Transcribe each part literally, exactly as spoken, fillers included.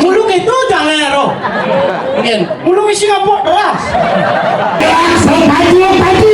Mulu gitu jangan ero. Mungkin. Mulu misi ngapok keras. Keras, pacu, pacu.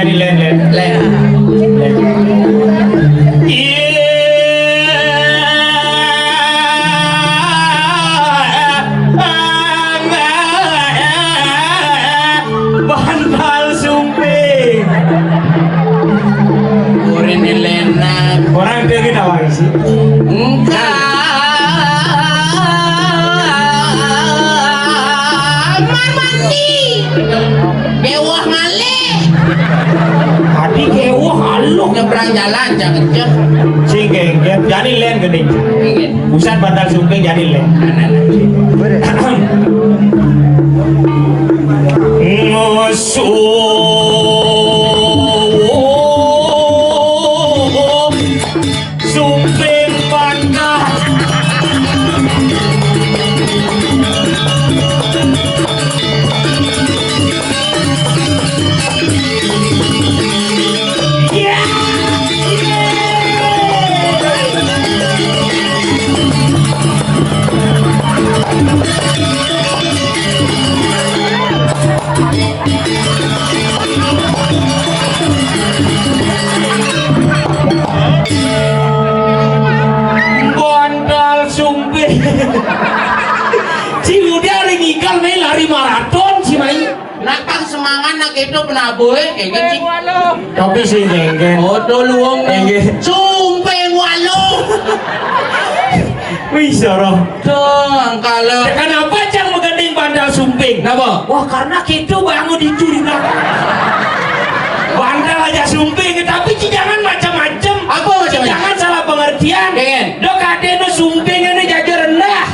Lén, lén. Lén. Lén. Iya. Bantal sumping. Urine Lena. Orang dia kita sih. Enggak. Kamar mandi. Bewah malih. Adi kewah aluh. Nyebrang jalan, jangan cek. Sing geng, jani lén geuning. Ingat. Busan bantal sumping jani lén. Ngusuk sumping bantal. Bantal sumping. Ci Uda hari ngigal mai lari maraton, ci Mai. Nak pang semangat nak itu penabuh, eh, kayak gitu. Tapi sing geng. Oh, tuh luwung. Nggih. Sumping waluh. Wih, soroh. Tuh, angkala. Kenapa cang menggandeng bantal sumping? Kenapa? Wah, karena gitu bangun dicuri. Bantal aja sumping, tapi ci jangan macam-macam. Apa macam-macam? Ci jangan salah pengertian. Jangan. Dok, ada nu sumping ini jajar rendah.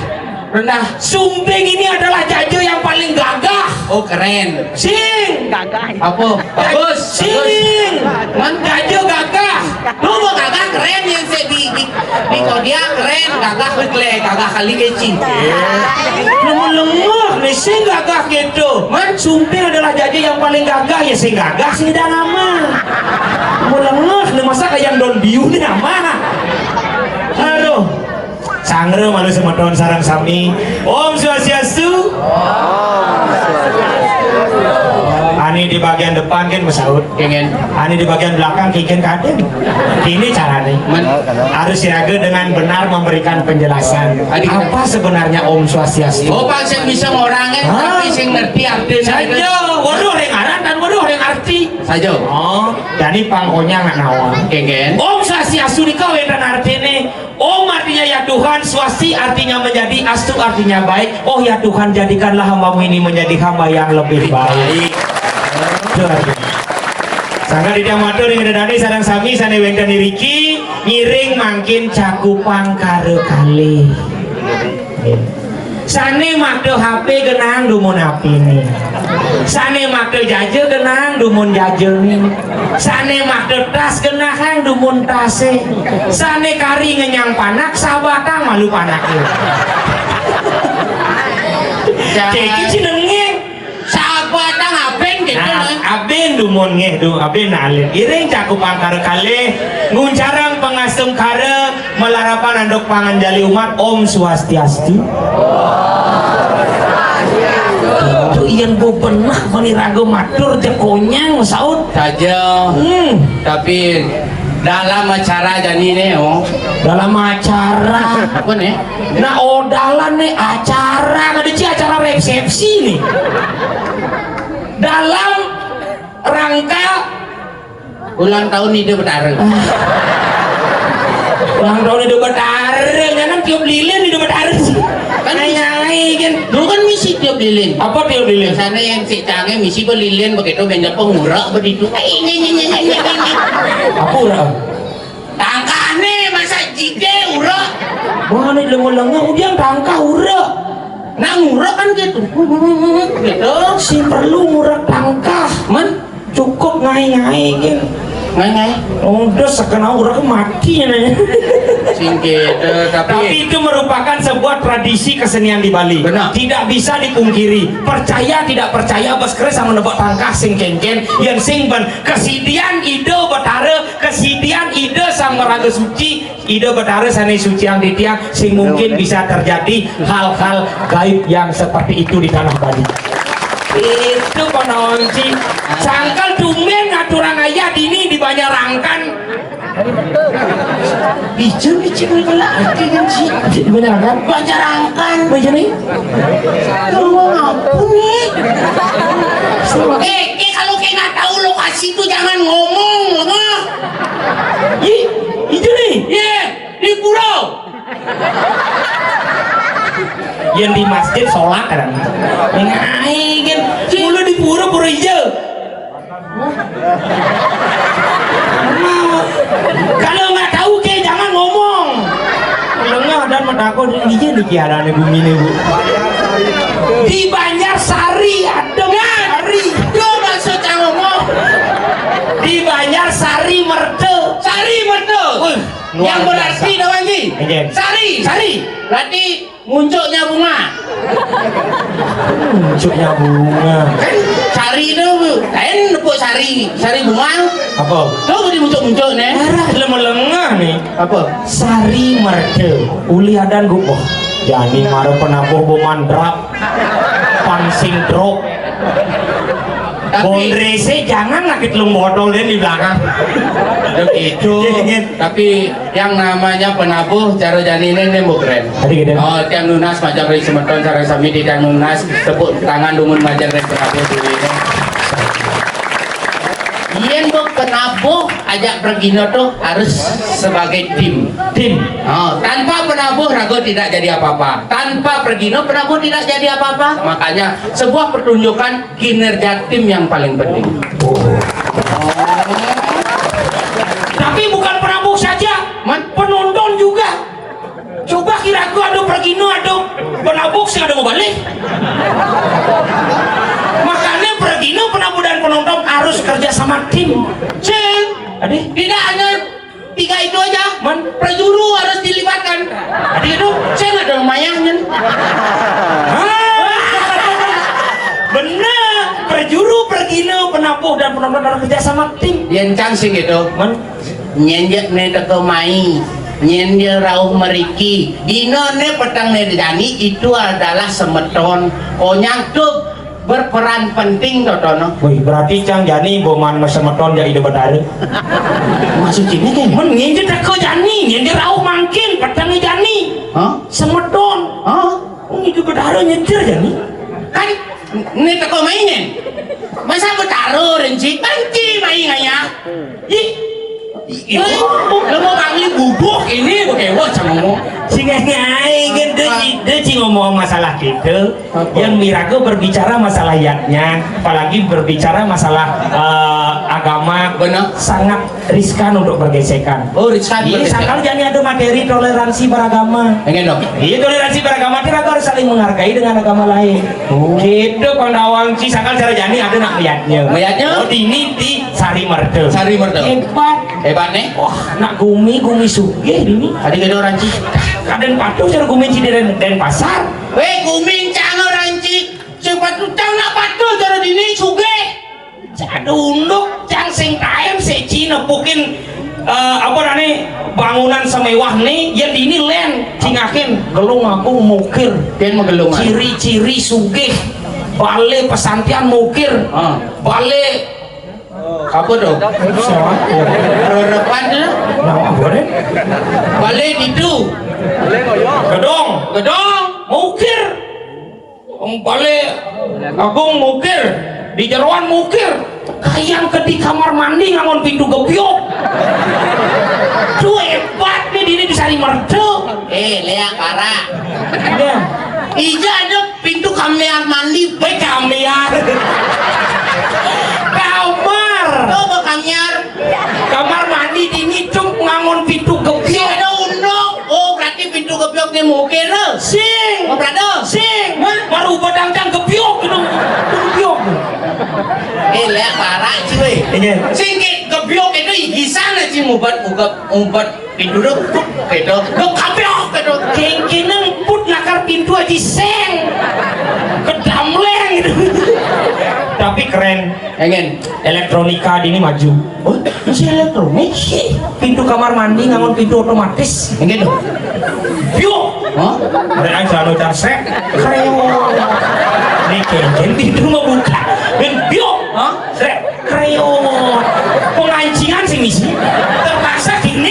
Rendah. Sumping ini adalah jaja yang paling gagah. Oh, keren. Sing. Gagah. Apa? Bagus. Sing. Man jaja gagah. Lu mau gagah keren yang saya di di, di kau dia keren, gagah begle, gagah kali kecil. Lengah-lengah nih sing gagah gitu. Man sumping adalah jaja yang paling gagah ya sing gagah sing dah nama. Mau lengah nih masa kayak don biu nih nama. Aduh. Sangre malu semeton sareng sami. Om Swastiastu. Ani di bagian depan kan mesaut. Kengen. Ani di bagian belakang kikin kadin. Ini caranya. Men- Harus siaga dengan benar memberikan penjelasan. Adi- Apa sebenarnya Om Swastiastu? Oh, Pak, saya bisa orang kan, tapi sing ngerti artinya. Saja, waduh, yang aran dan waduh, yang arti. Saja. Oh, jadi pangkonya nggak nawa. Kengen. Om Swastiastu di kau yang arti nih. Om artinya ya Tuhan, swasti artinya menjadi, astu artinya baik. Oh ya Tuhan, jadikanlah hambamu ini menjadi hamba yang lebih baik. Luar biasa. Sangga di matur ring dedane sareng sami sane wenten iriki ngiring mangkin cakupan kare kalih. Sane makta H P genang dumun H P-ne. Sane makta jaja genang dumun jajane. Sane makta tas genahang dumun tase. Sane kari ngenyang panak sabatang malu panake. Jangan. Cek iki jenenge. Sabatang aben gitu. Nah, aben dumun nggih, du, aben alin. Iring cakup angkara kalih, nguncarang pangastungkara, malarapan anduk panganjali umat, Om Swastiastu. Tuh, yen bebenah mani raga matur, jeg konyang saut. Saja. Hmm. Tapi dalam acara jani ne, oh. Dalam acara. Apa ne? Nah, odalan ne acara, kada ci acara resepsi ne. Dalam rangka ulang tahun Ida Betara. Ulang tahun Ida Betara, jangan tiup lilin Ida Betara. Kan nyai kan. Lu kan misi tiup lilin. Apa tiup lilin? Biasanya yang si cange misi belilin begitu, banyak pengurang begitu. Apa urang? Tangkahne masa jike urang. Mana lengo-lengo udiang tangkah urang. Nah, ngurek kan gitu. Gitu. Si perlu ngurek tangkah. Man, cukup ngai-ngai gitu. Ngai-ngai. Udah sekena urek mati nih. Sing gitu, tapi itu merupakan sebuah tradisi kesenian di Bali. Benar. Tidak bisa dipungkiri. Percaya tidak percaya, bas kere sama nebak tangkah sing kenken, yang sing ben kesidian Ida Betara, kesidian Ida Sang Maraga Suci, Ida Betara sane suciang titiang, sing mungkin bisa terjadi hal-hal gaib yang seperti itu di tanah Bali. Itu konon ci. Sangkal tumben ngaturang Ijau ni cik, lelaki kan cik. Jadi banyak kan? Banyak rangkan. Banyak ni? Tolong apa ni? Eh, eh, kalau kau nggak tahu lokasi tu jangan ngomong, ngomong. Ih, itu ni? Iya, di pura. Yang di masjid sholat kan. Yang aing kan. Mula di pura, pura hijau. Kalau nggak tahu, ke jangan ngomong. Lengah dan medako di dia di kiaran ibu ini, Bu. Di Banjar Sari ada Sari. Itu maksud yang ngomong. Di Banjar Sari Merde. Sari Merde. Yang berarti, Dawanji. Sari. Sari. Berarti muncuknya bunga. Muncuknya bunga. Kan sari tu, kan nepuk sari, sari bunga. Apa? Tu boleh muncuk-muncuk ni. Arah lemah-lengah ni. Apa? Sari Merde. Uli adan gua. Wah, jani mara penabuh boman drap. Pansing drop. Tapi bondrese jangan lagi telung botol di belakang. Begitu. Iya, iya. Tapi yang namanya penabuh, cara jani ini, ini mau keren. Tadi gitu. Oh, tiang nunas, majang ring semeton, cara sami di tiang nunas, tepuk tangan dumun majang ring penabuh dulu ini. Yen bu penabuh, ajak pergino tuh harus sebagai tim. Tim. Oh, tanpa penabuh, rago tidak jadi apa-apa. Tanpa pergino, penabuh tidak jadi apa-apa. Makanya, sebuah pertunjukan kinerja tim yang paling penting. Tapi bukan penabuh saja, penonton juga. Coba kira aku ada pergino, ada penabuh sih ada mau balik. Makanya pergino, penabuh dan penonton harus kerja sama tim. Sing, tidak hanya tiga itu aja, man, perjuru harus dilibatkan. Tadi itu, saya nggak ada lumayan kan. Benar, perjuru, pergino, penabuh dan penonton harus kerja sama tim. Yen cang sih gitu. Man, nyenjek ne teko mai, nyen dia rauh meriki. Dino ne petang ne jani itu adalah semeton. Konyang tuh berperan penting, Totono. Wih, berarti cang jani boman semeton jadi Ida Betara. Maksud ini kan? Men nginjil teko jani, nginjil rauh mangkin, petang jani. Hah? Semeton. Hah? Oh, Ida Betara nyetir jani. Kan ini teko mainnya. Masa Betara renci, renci main ayah. Ih, Ih, lu mau panggil bubuk ini, bukewot sama mau. Sing ngai kan dia ci-, dia ci ngomong masalah gitu. Apa? Yang mirago berbicara masalah yatnya, apalagi berbicara masalah, eh, agama, benar, sangat riskan untuk bergesekan. Oh, riskan. Iya, bergesekan. Sakal jani ada materi toleransi beragama. Pengen dong. Iya, toleransi beragama itu rago harus saling menghargai dengan agama lain. Oh. Gitu, Pandawang ci, sakal cara jani ada nak melihatnya. Melihatnya? Oh, di ini di Sari Merdu. Sari Merdu. Hebat. Hebat nih. Wah, nak gumi, gumi sugih ini. Tadi ada orang ci. Kadang patuh cara gumi ci di Den-, Denpasar. Weh, gumi cang orang ci. Sing patuh cang nak patuh cara dini sugih. Cak ada unduk, cang sing taem sing ci nepukin, eh, apa nane, bangunan semewah nih, ya dini len, cingakin, gelung aku mukir. Pian menggelung, ah? Ciri-ciri sugih, bale pesantian mukir, ah, bale apa tuh? Siapa? Rerepan ya? Nah, apa deh? Bale ditu. Gedong. Gedong. Mukir. Bale agung mukir. Di jeroan mukir. Kayang ke di kamar mandi ngangon pintu gebyok. Duh, hebat nih dini di Sari Merdu. Eh, Lea, para. Iya. Ija ada pintu kamar mandi. Baik kamar. Kamar. Tuh, kamar. Kamar mandi dini tuh ngangon pintu gebyok. Ada unduk. Oh, berarti pintu gebyok nih mukir, eh? Sing. Oh, berarti. Sing. Hah? Baru badang cang gebyok gitu. Gebyok. Eh, Lea, para, cuy. Iya. Sing ke gebyok itu igisan aja mubat, mubat, mubat. Pintu dong, gitu. Dong, kapiok, gitu. Kengkenen put lakar pintu aja seng. Kedamleng, gitu. Tapi keren. Pengen. Elektronika di ini maju. Oh, masih elektronik? Ih, pintu kamar mandi ngangon pintu otomatis. Pengen dong. Piok. Hah? Ada yang selalu car srek. Kreo. Ini kengken pintu mau buka. Dan piok. Hah? Srek. Kreo. Pengancingan sih misi. Terpaksa gini.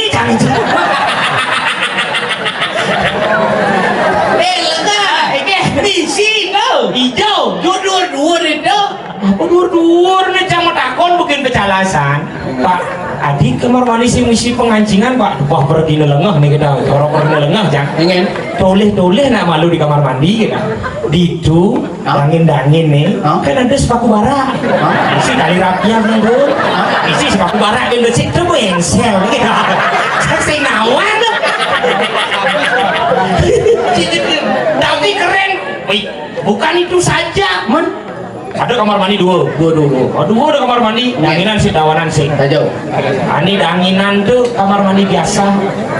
Alasan, Pak, adi kamar mandi sing misi pangancingan, Pak. Wah, pergi lelengah nih kita. Orang pergi lelengah, Jang. Ingin. Toleh-toleh nak malu di kamar mandi kita. Ditu, hah? Dangin-dangin nih. Hah? Kan ada sepaku barak. Hah? Isi kali rapian tuh. Hah? Isi sepaku barak kan bersih tuh bengsel gitu. Saya nawan. Tapi keren. Wih, bukan itu saja, men. Ada kamar mandi dua, dua, dua, dua. Oh, dua ada kamar mandi. Iya. Danginan sih, dawanan sih. Tahu. Ani danginan tuh kamar mandi biasa.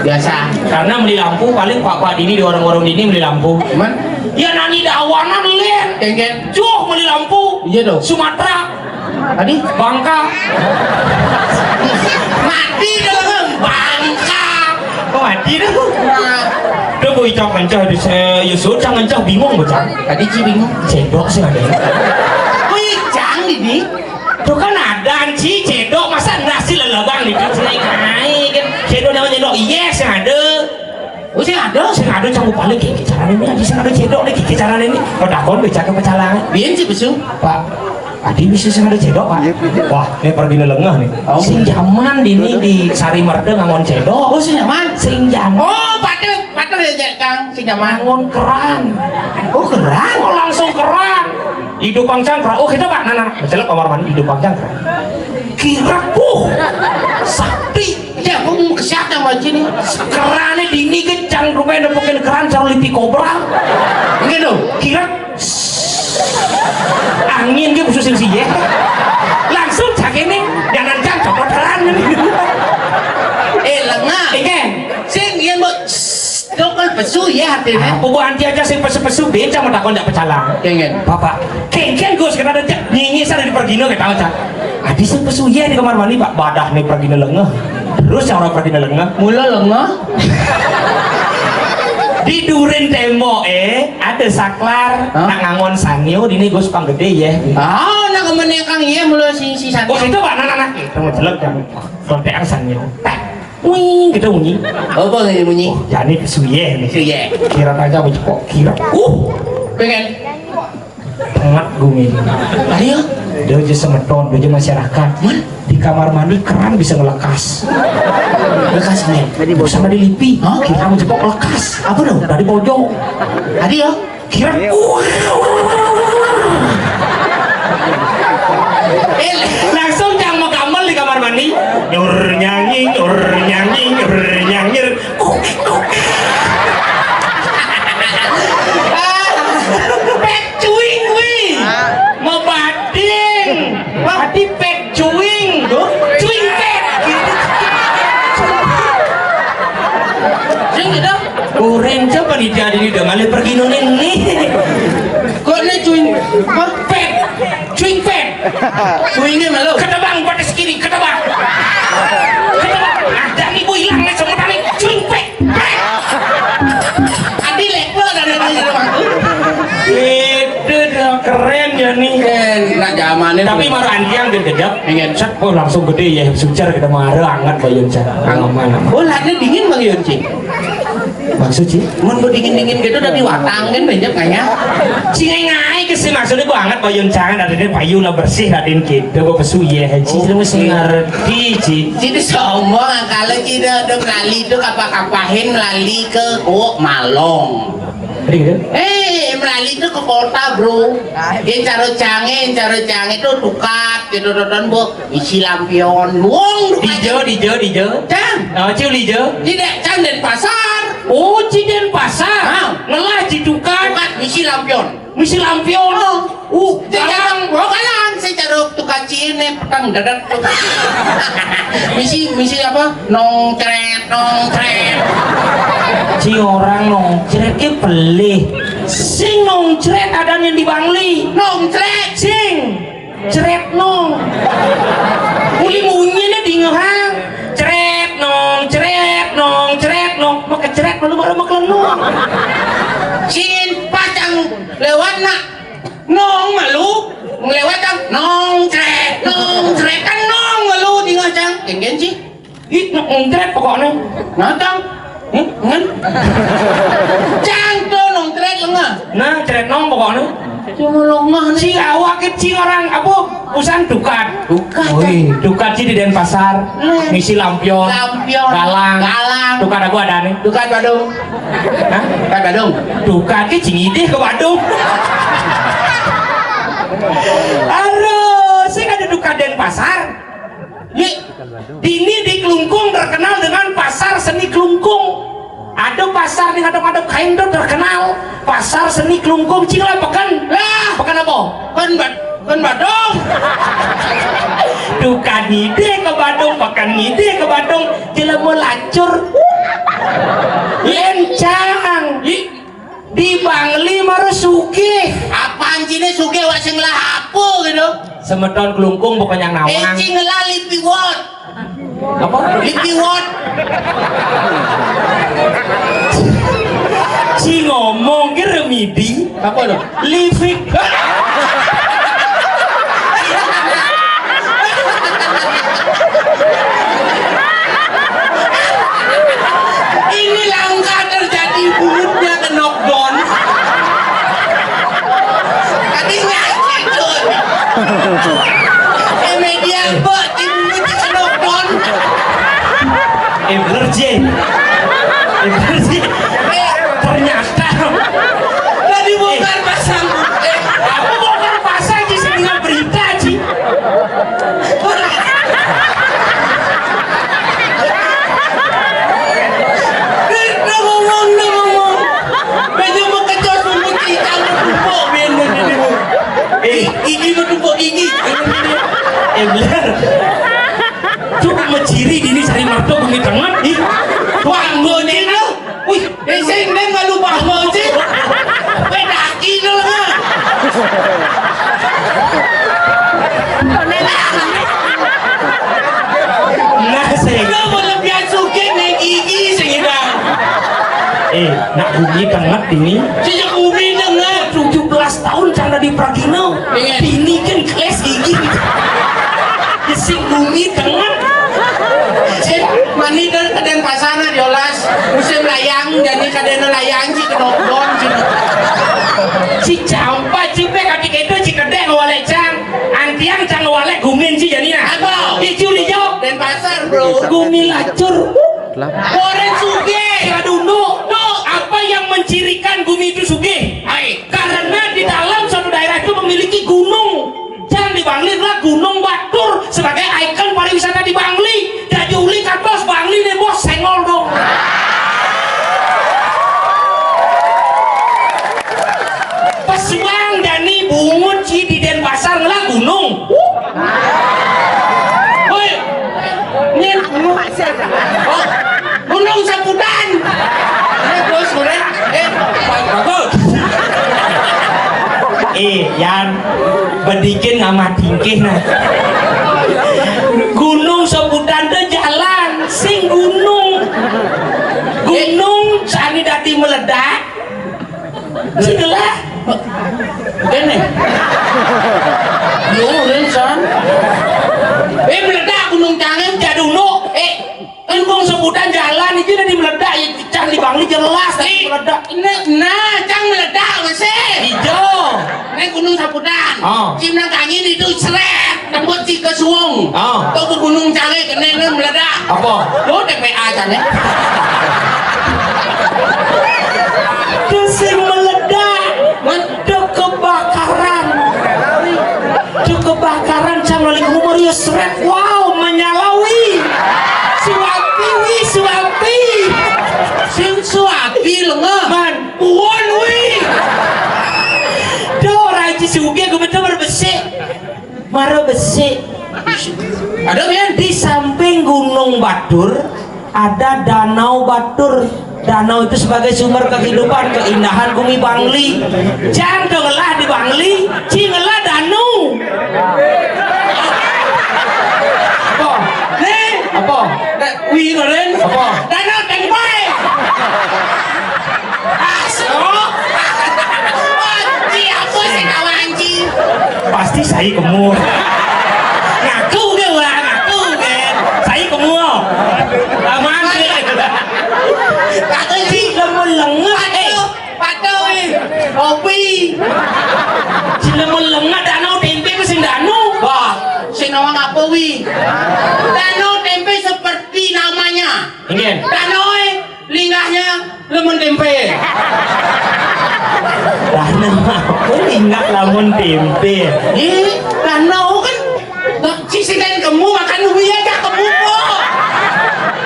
Biasa. Karena beli lampu paling pak-pak dini di warung-warung dini beli lampu. Cuman? Ya nani dawanan len. Kengken. Juh beli lampu. Iya dong. Sumatera. Tadi? Bangka. Mati dong, Bangka. Kok mati dong? Nah. Tuh, boy, cang kencah di se-, ya, so, cang kencah bingung, boy, cang. Tadi Ci bingung. Cedok sih ada. Wih, cang ini. Tuh kan ada, Ci, cedok, masa nasi lelebang di sini? Ayo, kan. Cedok nama cedok, yes, yang ada. Oh, sing ada, sing ada cang paling kayak caranya ini aja, sing ada cedok nih, kayak caranya ini. Kau takon, becak ke pecalang. Biar sih, besu. Pak, adi bisa sing ada cedok, Pak. Iya, iya. Wah, ini pergi lelengah nih. Oh. Sing zaman ini di Sari Merda ngangon cedok. Oh, sing zaman? Sing zaman. Oh, patut, patut ya, Cek, Kang. Sing zaman. Ngangon keran. Oh, keran? Oh, langsung keran. Hidup pangcang keran. Oh, kita, Pak, nah, nah, nah. Becelek kamar mandi, hidup pangcang keran. Kira, puh, sakti. Ya, aku mau ke siapa yang wajib nih? Kerane dini ke cang rupae nepukin keran cang lipi kobra. Gitu. Kira angin ge besusil sih ya. Langsung cak ini jangan cang copot keran. Eh, lengah. Iya. Sing yen mbok dok kan besu ya hatine. Apa bu anti aja sing pesu-pesu beca mau takon jak pecalang. Kengen. Bapak, kengen Gus kena ada cak nyinyi sana di pergino kita cak. Adi sing pesu ya di kamar mandi, Pak. Badah nih pergino lengeh. Terus yang orang pergi lengah, mula lengah. Di durin tembok eh ada saklar, hah? Nak ngangon sangyo dini Gus pang gede ya. Ah, nak kemennya Kang iya mula si si sangyo. Oh, itu Pak, anak-anak itu jelek kan. Kontekan sangyo. Wih, kita bunyi. Apa yang bunyi? Oh, jadi suye nih. Suye. Kira aja mau kok kira. Uh, pengen. Tengah gumi. Ayo. Dia aja semeton, dia aja masyarakat. Di kamar mandi keran bisa ngelekas. Lekas nih. Sama di lipi. Hah? Kita mau jepok lekas. Apa dong? Tadi pojok. Tadi ya? Kira. Eh, langsung cang mau kamar di kamar mandi. Nyur nyanging, nyur nyanging, nyur nyangir. Pet cuing wi. Mau bading. Badi pet cuing. Cuing pet. Sing gitu. Goreng coba nih dia ini udah malah pergi nunin nih. Kok ini cuing? Hah? Pet. Cuing pet. Cuingnya malu. Ketebang pada sekiri, ketebang. Ketebang. Nah, dan ibu hilang nih semua tadi. Cuing pet. Adi level dari rumah. Itu dah keren ya nih. Keren, nak zamannya. Tapi marah antiang gedegap. Ingin set, oh, langsung gede ya, sucar kita marah anget bayun cara. Aman. Oh, lahnya dingin Bang Yunci. Maksud sih? Mun dingin-dingin gitu udah diwatang kan banyak kayaknya. Cingai ngai ke sih maksudnya gua anget bayun cara dari ini payu lah bersih raden gitu gua pesu ya. Ci lu mesti ngerti, Ci. Jadi sombong kalau tidak ada melali itu kapah-kapahin melali ke Gua Malong. Tadi gitu. Eh, melali itu ke kota, Bro. Dia caro cange, caro cange itu tukat gitu, tonton, Bu. Isi lampion. Wong tukat. Dijo, dijo, dijo. Cang. Oh, Ciu dijo. Tidak, Cang Denpasar. Oh, Ci Denpasar. Hah? Ngelah Ci tukat. Tukat, isi lampion. Misi lampion. Oh. Uh, Ci Cang. Galang. Gua galang, saya caro tukat Ci ini petang dadat. Misi, misi apa? Nongcret, nongcret. Ci orang nongcret ke pelih. Sing nongcret ada yang di Bangli. Nongcret. Sing. Cret nong. Uli munyi deh dingehang. Cret nong, cret nong, cret nong. Maka cret malu baru makan nong. Cin pacang lewat nak. Nong malu. Ngelewat cang. Nong cret, nong cret. Kan nong malu dingeh cang. Kengen sih. Ih, nong cret pokoknya. Nah, cang. Hmm? Ngen? Cang tuh nong cret lengah. Nah, cret nong pokoknya. Cuma longah nih. Sing awak kecil orang apa? Usan dukat. Dukat. Wih, dukat sih di Denpasar. Ngisi lampion. Lampion. Galang. Galang. Dukat aku ada nih. Dukat Badung. Hah? Dukat Badung. Dukat ki cingidih ke Badung. Aduh, sing ada dukat Denpasar. Nih, dini di Klungkung terkenal dengan pasar seni Klungkung. Ada pasar di ngadep-ngadep kain tuh terkenal. Pasar seni Klungkung, cing lah peken. Lah, peken apa? Kan bad kan Badung. Dukan ngide ke Badung, peken ngide ke Badung. Jelema lacur. Lencang. Di Bangli mara sugih. Apaan cine sugih wak sing lah apa gitu? Semeton Klungkung bukan yang nawang. Ecing lah lipiwot. Apa? Lipiwot. Ci ngomong ki remidi. Apa lo? Livik. Ini langka terjadi mulutnya ke knockdown. Tadi nyanyi tuh. Eh, media apa? Di mulutnya ke knockdown. Eh, bener, Jin. Eh, bener, Jin. Eh, ternyata. Tadi bongkar pasang. Eh, aku bongkar pasang, Ci, sing dengar berita, Ci. Dah ngomong, dah ngomong. Meja mau kecos, mau cicang, mau tumpuk, biar dia. Eh, gigi mau tumpuk gigi. Eh, bener. Cukup menciri dini cari mertua bumi tengah. Ih, wah, anggone lo. Wih, eh, sing neng nggak lupa mau sih. Kowe daki to, Mas. Nah, sing. Lo mau lebih sugih neng gigi sing ilang. Eh, nak bumi tengah ini. Sejak bumi tengah. Tujuh belas tahun canda di Pragino. Iya. Bini kan keles gigi. Gesing bumi tengah. Sip, mani dan kadén pasana diolas. Musim layang, jadi kadén layang, ci kedokdon, ci. Ci campa, ci pe kati kedo, ci kedé ngawalé cang. Antiang cang ngawalé gumin, ci, jadi nah. Apa? Dicuri, Jo. Denpasar, bro. Gumi lacur. Korén sugih. Sadunu. Tuh, apa yang mencirikan gumi itu sugih? Hai. Karena di dalam suatu daerah itu memiliki gunung. Cang di Bangli adalah Gunung Batur sebagai ikon pariwisata di Bangli. Jadi uli katos Bangli nih bos, sengol dong. Pesuang jani bungut ci di Denpasar ngelah gunung. Woi, Nyen, gunung. Oh, gunung Sapudan. Eh, bos, boleh? Eh, bagus. Eh, Yan, bedikin sama tingkih nah. Gunung Sapudan tuh jalan, sing gunung. Gunung sani dadi meledak. Sini lah. Kene. Yo, Rinsan. Eh, meledak gunung Cangeng, jadunu. Eh, embung sebutan jalan iki udah dimeledak ya, cang di Bangli jelas tadi meledak. Ini, nah, cang meledak masih. Ijo. Ini gunung Sapudan. Oh. Cim nang kangin itu seret, tembus ci ke suwung. Oh. Tuh ke gunung Cangeng, kene ini meledak. Apa? Lo T P A Cangeng. Terus yang meledak. Ada kebakaran. Ada kebakaran, cang lali kumur ya seret. Wow, menyala wi. Suapi wi, suapi. Sing suapi lenga. Man, puon wi. Dah orang ci sugih, gue betul bersih. Mara besik. Ada, Mian? Di samping Gunung Batur ada Danau Batur. Danau itu sebagai sumber kehidupan, keindahan bumi Bangli. Cang dong lah di Bangli, ci ngelah danu. Apa? Nih. Apa? Wih, keren. Apa? Danau Tengpai. Asok. Wanci, apa sih kawanci? Pasti saya kemu. Ngaku ke, wah, ngaku ke. Saya kemu. Aman ke. Ngaku sih. Kamu lengan, eh. Patuh, patuh, eh. Kopi. Sing lemu lengah danau tempe ku sing danau. Wah, sing nawang apa wi? Danau tempe seperti namanya. Inggih. Danau eh, linggahnya lemun tempe. Danau apa linggah lamun tempe? Ih, danau kan sisi lain kemu makan wi aja kemu kok.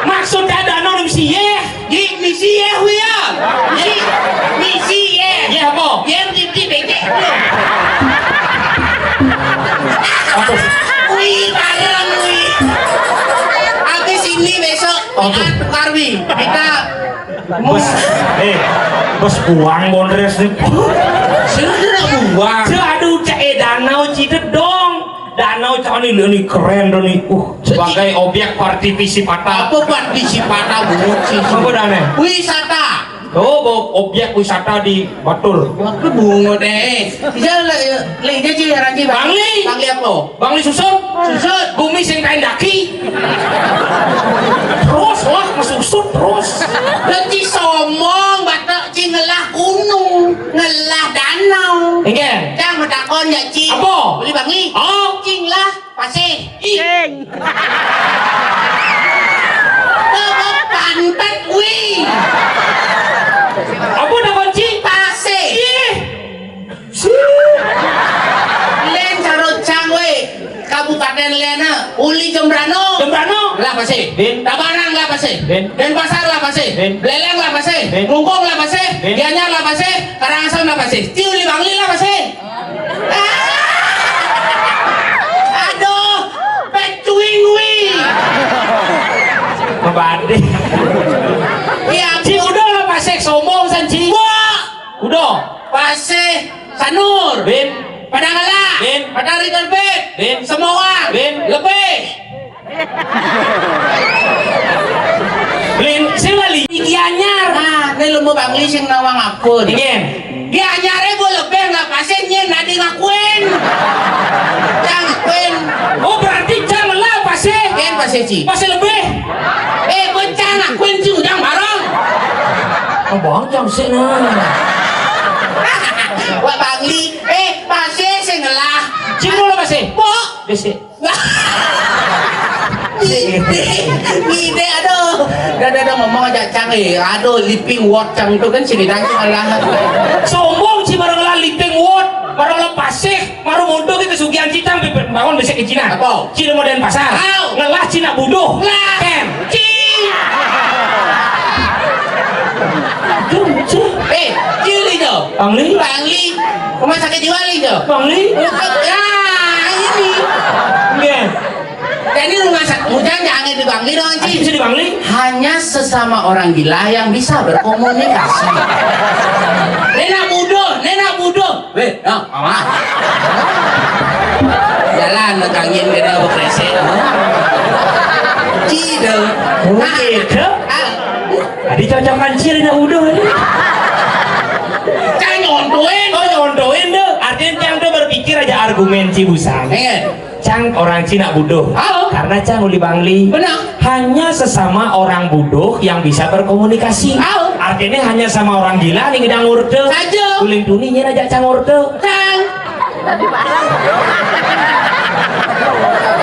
Maksudnya danau nu sih ya? Di misi ya, Wi, ya. Misi, misi ya. Ya, apa? Ya, di, di, becek. Aduh. Wi, bareng, Wi. Habis ini besok, Aduh. Tukar, Wi. Kita Bos, eh, bos buang bondres nih. Sudah buang. Aduh, cek eh, danau Cidedong. Danau Candi ini keren tuh nih. Uh, sebagai objek partisipata. Apa partisipata bungut sih? Apa dane? Wisata. Oh, bo- objek wisata di Batur. Waktu bungut deh. Bisa le le aja sih ranci Bangli. Bangli apa? Bangli susut. Susut. Bumi sing kain daki. Terus lah mesusut terus. Ranci somong batak ci ngelah gunung, ngelah danau. Enggak. Cang matakon ya ci. Apa? Beli Bangli. Oh. Cing lah. Pasih. Ih. Sing. Coba pantat, wih. Apa nama, Ci? Pasih. Ih. Sing. Len sarocang, wih. Kabupaten Lena, uli Jembrano. Jembrano. Lah pasih. Bin. Tabanan lah pasih. Bin. Denpasar lah pasih. Bin. Beleleng lah pasih. Bin. Klungkung lah pasih. Bin. Gianyar lah pasih. Karangasem lah pasih. Ci uli Bangli lah pasih. Aduh, pecuing wi. Mabade. Ya, Ci, udah lah pasih sombong san, Ci. Wah. Udah. Pasih Sanur. Bin. Padang Ala. Bin. Padang Ringan Bin. Bin. Semoa. Bin. Lebih. Lin, sing lali Gianyar. Nah, ini lemu Bangli sing nawang akun. Ingin. Gianyare bu lebih nggak pasih nyen nadi ngakuin. Cang ngakuin. Oh, berarti cang lah pasih. Ken pasih ci. Pasih lebih. Eh, bu cang ngakuin ci ujang bareng. Abang jam sih nah. Wah Bangli, eh pasih sing lah. Ci mulu pasih. Bu. Desi. Ngide, ngide, aduh. Udah, udah, udah, ngomong aja cang eh. Aduh, living word cang itu kan sini nanya malah. Sombong ci barang lah living word, barang lah pasih, baru mundur ke kesugihan ci cang pipit bangun besok izinan. Apa? Ci mau Denpasar. Au. Ngelah Cina buduh. Lah. Ken. Ci. Aduh, ci. Eh, ci lijo. Bangli. Bangli. Rumah sakit jiwa lijo. Bangli. Bukan. Ya, ini. Nggih. Jadi rumah sakit, hujan jangan di Bangli dong, Ci. Bisa di Bangli? Hanya sesama orang gila yang bisa berkomunikasi. Nenek buduh, nenek buduh. Weh, ya, mama. Jalan, kangin kena bekrese. Ci dong. Oke, Dok. Ah. Tadi cocokan Ci nenek buduh ini. Cang nyontoin. Oh, nyontoin, Dok. Artinya cang tuh berpikir aja argumen Ci busan. Ingat. Cang orang Cina buduh. Au. Karena cang uli Bangli. Benar. Hanya sesama orang buduh yang bisa berkomunikasi. Au. Artinya hanya sama orang gila nih ngidang ngurte. Saja. Uling tuni nyen aja cang ngurte. Cang.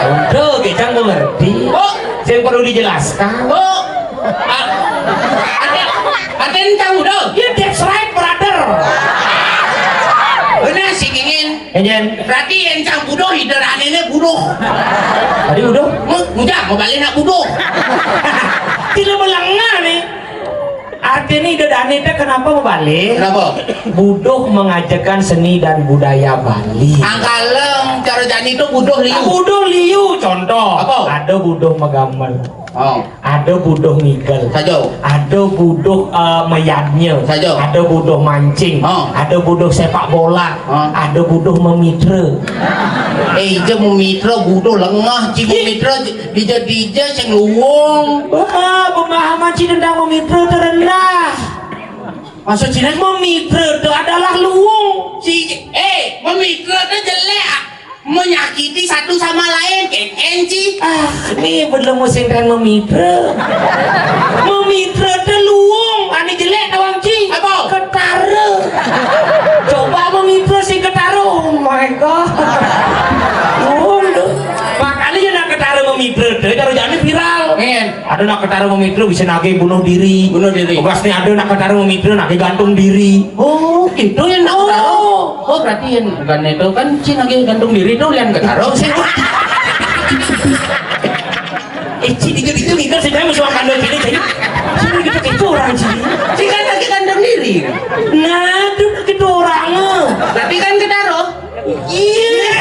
Ngurte, oke, cang mengerti. Oh. Yang perlu dijelaskan. Oh. Ah. Ada, ada yang cang udah. Ya, that's right, brother. Benar sih, Kingin. Enjen. Berarti yang cang buduh, hiderannya buduh. Tadi buduh? Mu-, mujak, mau balik nak buduh. Tidak melengah nih. Artinya ide Dani teh kenapa mau balik? Kenapa? Buduh mengajarkan seni dan budaya Bali. Angkalem, cara jani itu buduh liu. Buduh liu, contoh. Apa? Ada buduh megamel. Oh. Ada buduh ngigel. Saja. Ada buduh eh, meyadnya. Saja. Ada buduh mancing. Oh. Ada buduh sepak bola. Oh. Ada buduh memitra. Eh, ija memitra buduh lengah, ci memitra dija-dija sing luwung. Wah, pemahaman ci tentang memitra terendah. Maksud ci memitra itu adalah luwung. Ci, eh, memitra itu jelek. Menyakiti satu sama lain, keken ci. Ah, ini belum musim kan memitra. Memitra itu luwung, ani jelek tawang ci. Apa? Ketara. Coba Dadi karo jane viral. Ngen. Ada nak ketara mamitra bisa nagih bunuh diri. Bunuh diri. Tugas nih ada nak ketara mamitra nagih gantung diri. Oh, gitu ya nak ketara. Oh, berarti yang bukan itu kan Cina nagih gantung diri itu yang ketara sih. Eh, Ci, itu, itu, itu, saya mau suang kandung sini, Ci. Sini gitu, gitu orang, Ci. Ci kan lagi kandung diri. Nah, itu gitu orang. Tapi kan ketara. Iya.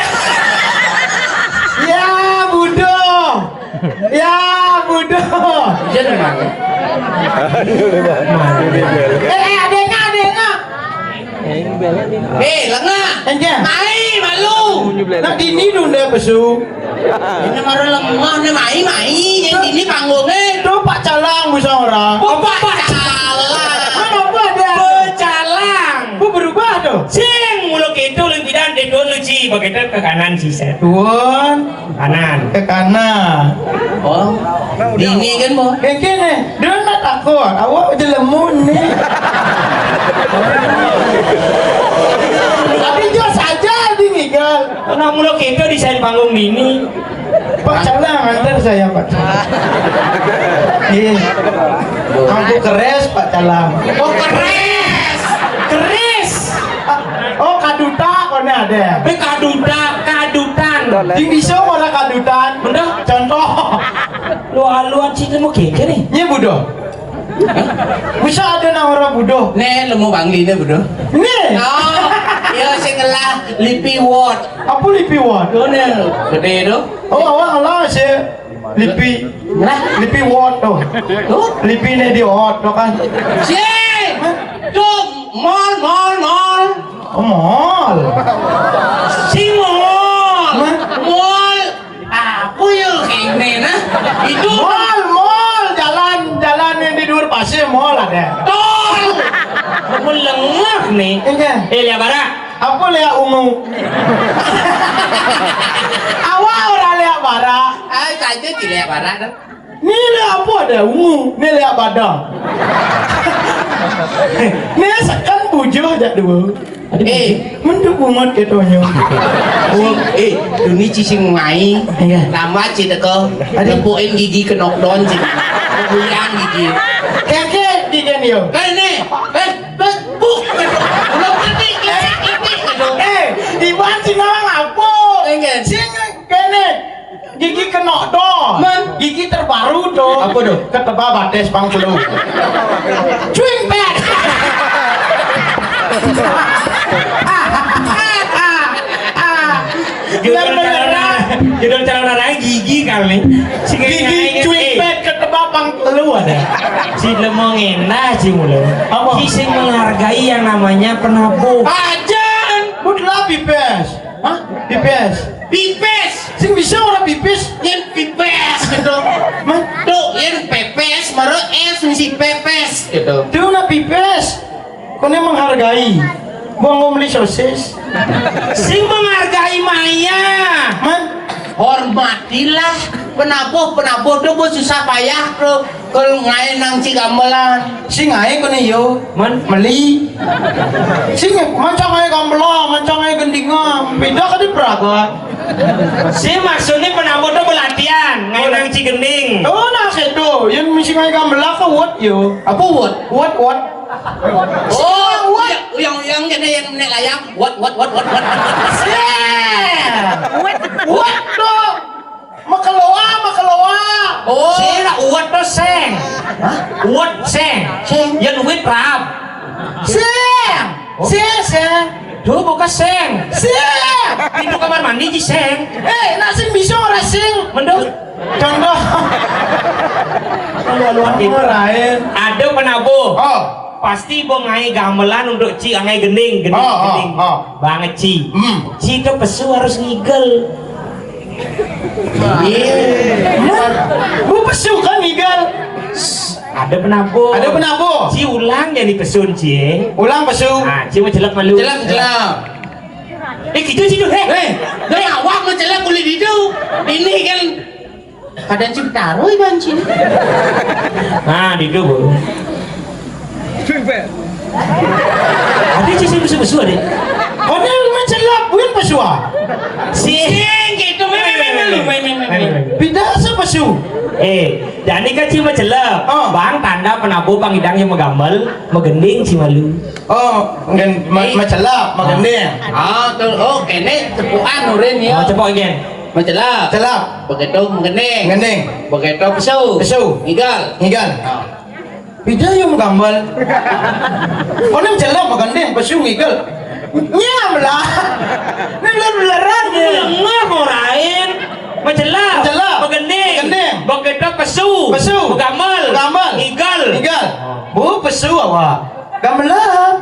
Ya, bodoh. Ya, bodoh. Jangan. Eh, eh, adeknya, adeknya. Eh, lengah. Enggak. Mai, malu. Nak dini dulu deh, pesu. Ini baru lemah, nih, mai, mai. Yang dini panggungnya. Itu Pak Calang, bisa orang. Oh, Pak Calang. Apa dia? Pecalang. Bu berubah tuh. Sing, mulu gitu, lu bidan, dia dulu, Ci. Begitu ke kanan, Ci, set. Tuan. Kanan. Ke kanan. Oh. Dini kan, Bo? Kayak gini. Dia nak takut. Awak aja lemun nih. Tapi dia saja dini, kan. Nah, mulu kita di side panggung dini. Pak Calang, antar saya, Pak Calang. Iya. Aku keres, Pak Calang. Oh, keres. Keres. Oh, kaduta, kone ada. Be kaduta, kadutan. Sing bisa ora kadutan? Bener? Contoh. Lu aluan sih, lu keke nih. Iya, bodoh. Bisa ada nang orang bodoh. Nih, lemu bangli nih, bodoh. Nih. Oh, iya, sing ngelah lipi word. Apa lipi word? Tuh nih, gede tuh. Oh, awak ngelah sih. Lipi. Lah? Lipi word tuh. Tuh? Lipi nih di word tuh kan. Si. Tuh, mall, mall, mall. Oh, mall. Si mall. Hah? Mall. Apa ya kene nah? Itu mall, mall, jalan, jalan yang di luar pasir mall ada. Tol. Aku lengah nih. Iya. Eh, lihat bara. Apa lihat ungu? Awak orang lihat bara. Ah, saja tidak bara dah. Ni le apa ada ungu, ni le apa ada. Ni sekan bujur jak dua. Eh, menduk bungut ketonyo. Oh, eh, duni cici ngai. Iya. Lama ci teko. Ada. Tepukin gigi kenok don ci. Buyang gigi. Keke gigi ni yo. Kan ni, eh, buk. Belum ketik, ketik, ketik gitu. Eh, iban sing ngapa? Enggak. Sing kene. Gigi kenok do. Men. Gigi terbaru do. Apa do? Ketebal batis pang telu. Cuing pet. Judul calon, judul calon anak gigi kali. Gigi cuing pet ketebal pang telu ada. Si lemong endah si mulu. Apa? Si sing menghargai yang namanya penabuh. Ajan. Mutlah pipes. Hah? Pipes. Pipes. Sing bisa orang pipis? Yen pipes gitu. Mah? Tuh, yen pepes, baru es mesti pepes gitu. Tuh nak pipes. Kau ni menghargai. Buang mau beli sosis. Sing menghargai maya. Mah? Hormatilah penabuh, penabuh tuh bos susah payah tuh. Kul ngae nang Cigambelan. Sing ngae kene yo. Man? Meli. Sing mancang ngae gambelan, mancang ngae gendingan. Beda ka di Praga. Si maksudnya penambut tuh pelatihan, ngae nang Cigending. Oh, nah sedo. Yang mesti ngae gambelan ke wot yo. Apa wot? Wot, wot. Oh, wot. Yang, yang, yang kena yang nek layang. Wot, wot, wot, wot, wot. Seh. Wot tuh. Makeloa, makeloa. Oh. Sing nak uwet to sing. Hah? Uwet sing. Sing. Yen wit rap. Sing. Sing, sing. Duh, bukan sing. Sing. Pintu kamar mandi di sing. Eh, nak sing bisa ora sing? Mendung. Contoh. Lalu-laluan gitu. Lain. Ada penabuh. Oh. Pasti bo ngai gamelan untuk ci angai gending, gending, oh, oh, gending. Oh. Banget ci. Hmm. Ci itu pesu harus ngigel. Iya. Bu pesu kan ngigel. Ada penabuh. Ada penabuh. Ci ulang jadi pesun ci. Ulang pesu. Nah, ci mau celep malu. Celep, celep. Eh, gitu sih tuh. Eh, eh, dari awak mau celep boleh gitu. Ini kan kadang cipta roy banci. Nah, di itu, Bu. Ada sih sing besu-besu ada. Kau ni lu main celap, buin pesua. Sing gitu memang Main, main, main, main, main. Pidasa pesu. Eh, jani kan ci macelep. Oh. Bang, tanda penabuh pangidang yang magambel, magending ci malu. Oh, ngen ma-, macelep, magending. Ah, tuh, oh, kene cepukan urin ya. Oh, cepuk, ngen. Macelep. Celep. Begitu magending. Gending. Begitu pesu. Pesu. Ngigal. Ngigal. Ah. Pida ya magambel. Kone macelep, magending, pesu, ngigal. Nyam lah. Ini beler-beleran ya. Lengah orain. Macelep. Macelep. Magending. Magending. Begitu pesu. Pesu. Magambel. Magambel. Ngigal. Ngigal. Bu, pesu awak. Gamelan.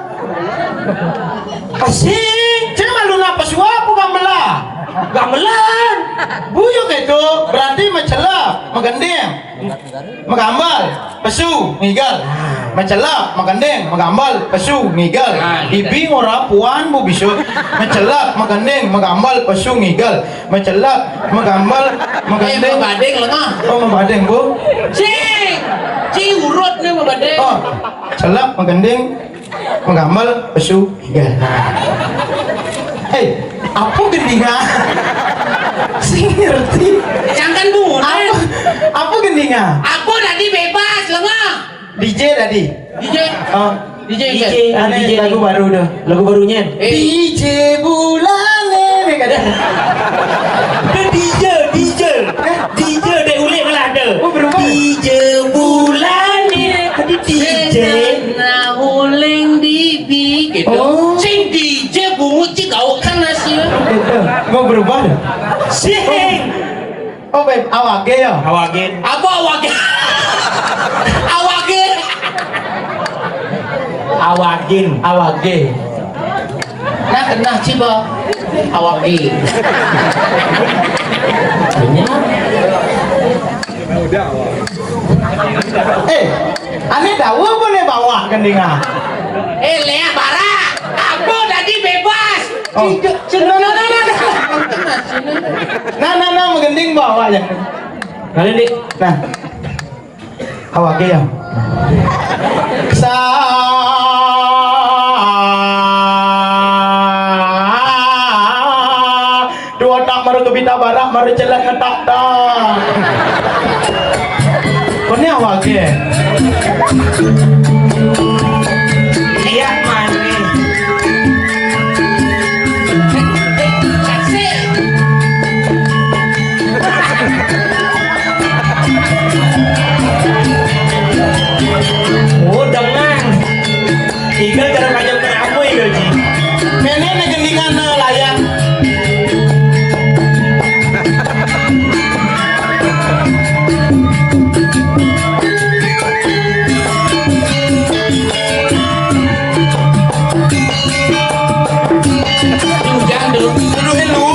Asik. Cuma lu napa suap gamelan? Gamelan. Buyuk itu berarti macelep, magending, magambel, pesu, ngigal. Macelep, magending, magambel, pesu, ngigal. Ah, gitu. Ibi ngora puan bu bisu. Macelep, magending, magambel, pesu, ngigal. Macelep, magambel, eh, magending. Mabading lengah. Oh, mabading, Bu. Cing. Cing urut nih mabading. Oh, celep, magending, magambel, pesu, ngigal. Hei, apa gendinga? Sing ngerti. Jangan Bu. Apa, apa gendinga? Apa tadi bebas, lengah. D J tadi. D J. Oh. D J, D J. Ada D J lagu nih. Baru dah. Lagu barunya. Eh. D J Bulane nih, kada. Ada D J, D J. Eh? D J deh ulik malah ada. Oh, berubah. D J Bulane. Tadi D J. Nah, uling di bi gitu. Oh. Sing D J bungut sih kau kan nasi. Gitu. Mau berubah dah? Sing. Oh, baik, awage ya? Awagin. Apa awage? Awage. Awagin. Awage. Nah, kena ciba. Awage. Eh, ane dawa apa ne bawa kendinga? Eh, lea bara. Apa tadi bebas? Oh. Tidak, tidak. Nah, nah, nah, nah, nah, nah, magending bawa ya. Nah, ini. Nah. Awake ya. Sa dua tak maru ke pita barak, maru celat ngetak tak. Kone awake. Iya, mane. Oh, dengan. Igal cara kanyang keramu, igal, Ji. Mene ne gendingan, eh, layang. Hujan tuh. Aduh, lu.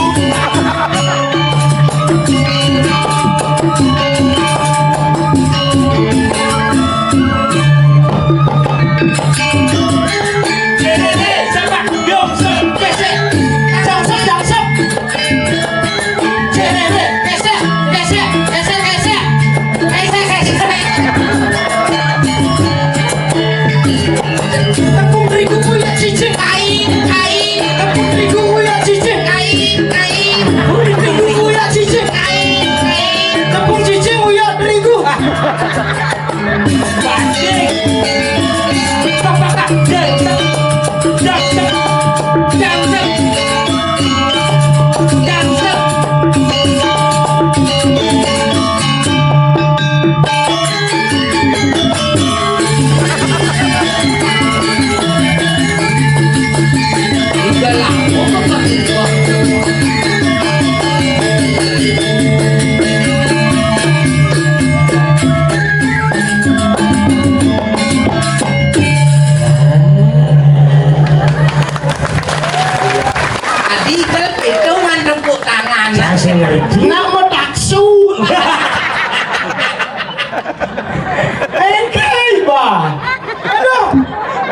Tepung terigu uya cicing. Aing, aing. Tepung terigu uya cicing. Aing, aing. Tepung terigu uya cicing. Aing, aing. Tepung cicing uya terigu. Tadi kan itu ngan tepuk tangan. Saya sih ngerti. Nama taksu. Engkai, bah. Aduh.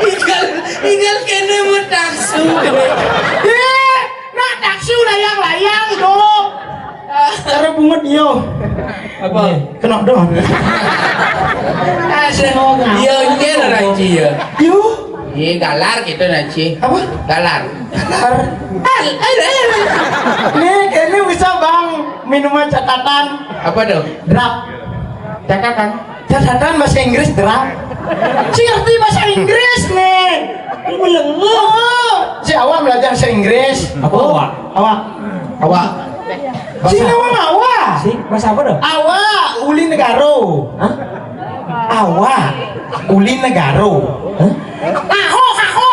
Igal, igal kene mau taksu. Ye, nak taksu layang-layang tuh. Cara bungut yo. Apa? Kena don. Ada. Iya, iya, Raji, ya. Yo. Iya, galar gitu, Raji. Apa? Galar. Galar. Al-, al-, al-. Nih, ini bisa, Bang. Minuman catatan. Apa tuh? Drap. Catatan. Catatan bahasa Inggris drap. Si ngerti bahasa Inggris nih. Ini melengah. Oh, si awak belajar bahasa Inggris. Apa awak? Awak. Awak. Si bahasa awak. Si bahasa apa tuh? Awak uli negaro. Hah? Awak uli negaro. Hah? Aho, aho.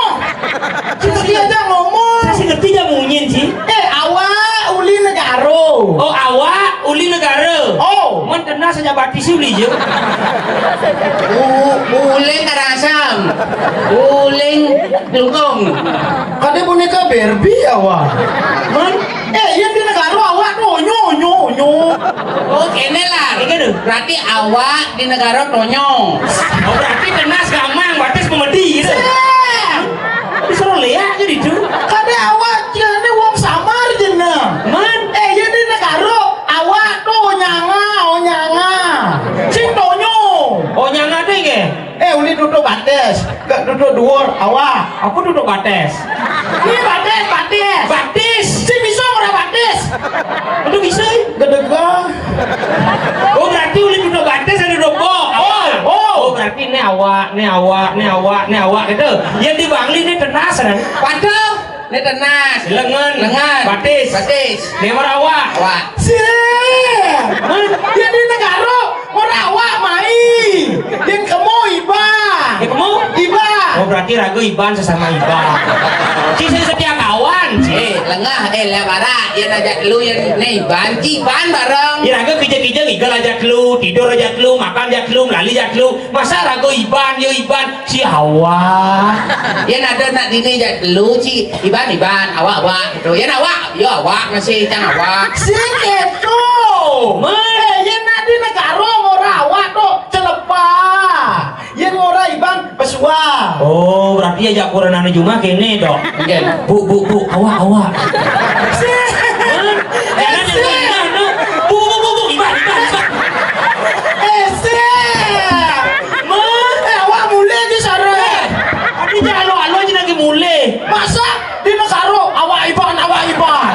Kita dia aja ngomong. Saya sih ngerti aja munyin sih. Eh, awak uli negaro. Oh, awak uli negara. Oh. Mun kenal saja batis uli je. U-, uling Karangasem. Uling Klungkung. Kadé boneka Barbie awak. Mun Eh, yén di negara awak tuh onyo, onyo, onyo. Oh, kéné lah. Berarti awak di negara tonyo. Oh, berarti tenas gamang, batis komedi gitu. Disuruh lihat ke ditu. Kadé awak kéné wong samar jeneng. Man? Eh, yén di negara awak tuh onyanga, onyanga. Sing tonyo. Onyanga tuh nggih. Eh, uli duduk batis, gak duduk duur, awak. Aku duduk batis. Ini batis, batis. Batis. Si bisa ora batis? Itu bisa, eh? Gedega. Oh, berarti uli duduk batis ada duduk bo. Oh, oh. Oh, berarti ini awak, ini awak, ini awak, ini awak gitu. Yang di Bangli ini tenas kan? Waduh. Né tenas. Lengen. Lengen. Batis. Batis. Né mara awak. Awak. Sih. Hah? Yén di negara mara awak mai. Yén kemu iban. Yén kemu? Iban. Oh, berarti raga iban sesama iban. Ci sing setia kawan, ci. Eh, lengah, eh, lah bara. Yén ajak telu, yén né iban, ci iban bareng. Ya raga kija-kija ngigel ajak telu, tidur ajak telu, makan ajak telu, melali ajak telu. Masa raga iban, ya iban. Si awak. Yén ada nak dini jak telu, ci iban, iban, awak, awak gitu. Yén awak, ya awak masih cang awak. Sing itu. Mé, yén nak di negara ngora awak tuh celepah. Yén ngora iban pesuah. Oh, berarti ya jakuran anu cuma kéné dok. Nggih. Bu, bu, bu, awak, awak. Sing. Hah? Jangan yang indah, no. Bu, bu, bu, bu, iban, iban, iban. Eh, sing. Mé, eh, awak mulih di sana. Tapi jangan lo-alo aja lagi mulih. Masa di negara awak iban, awak iban.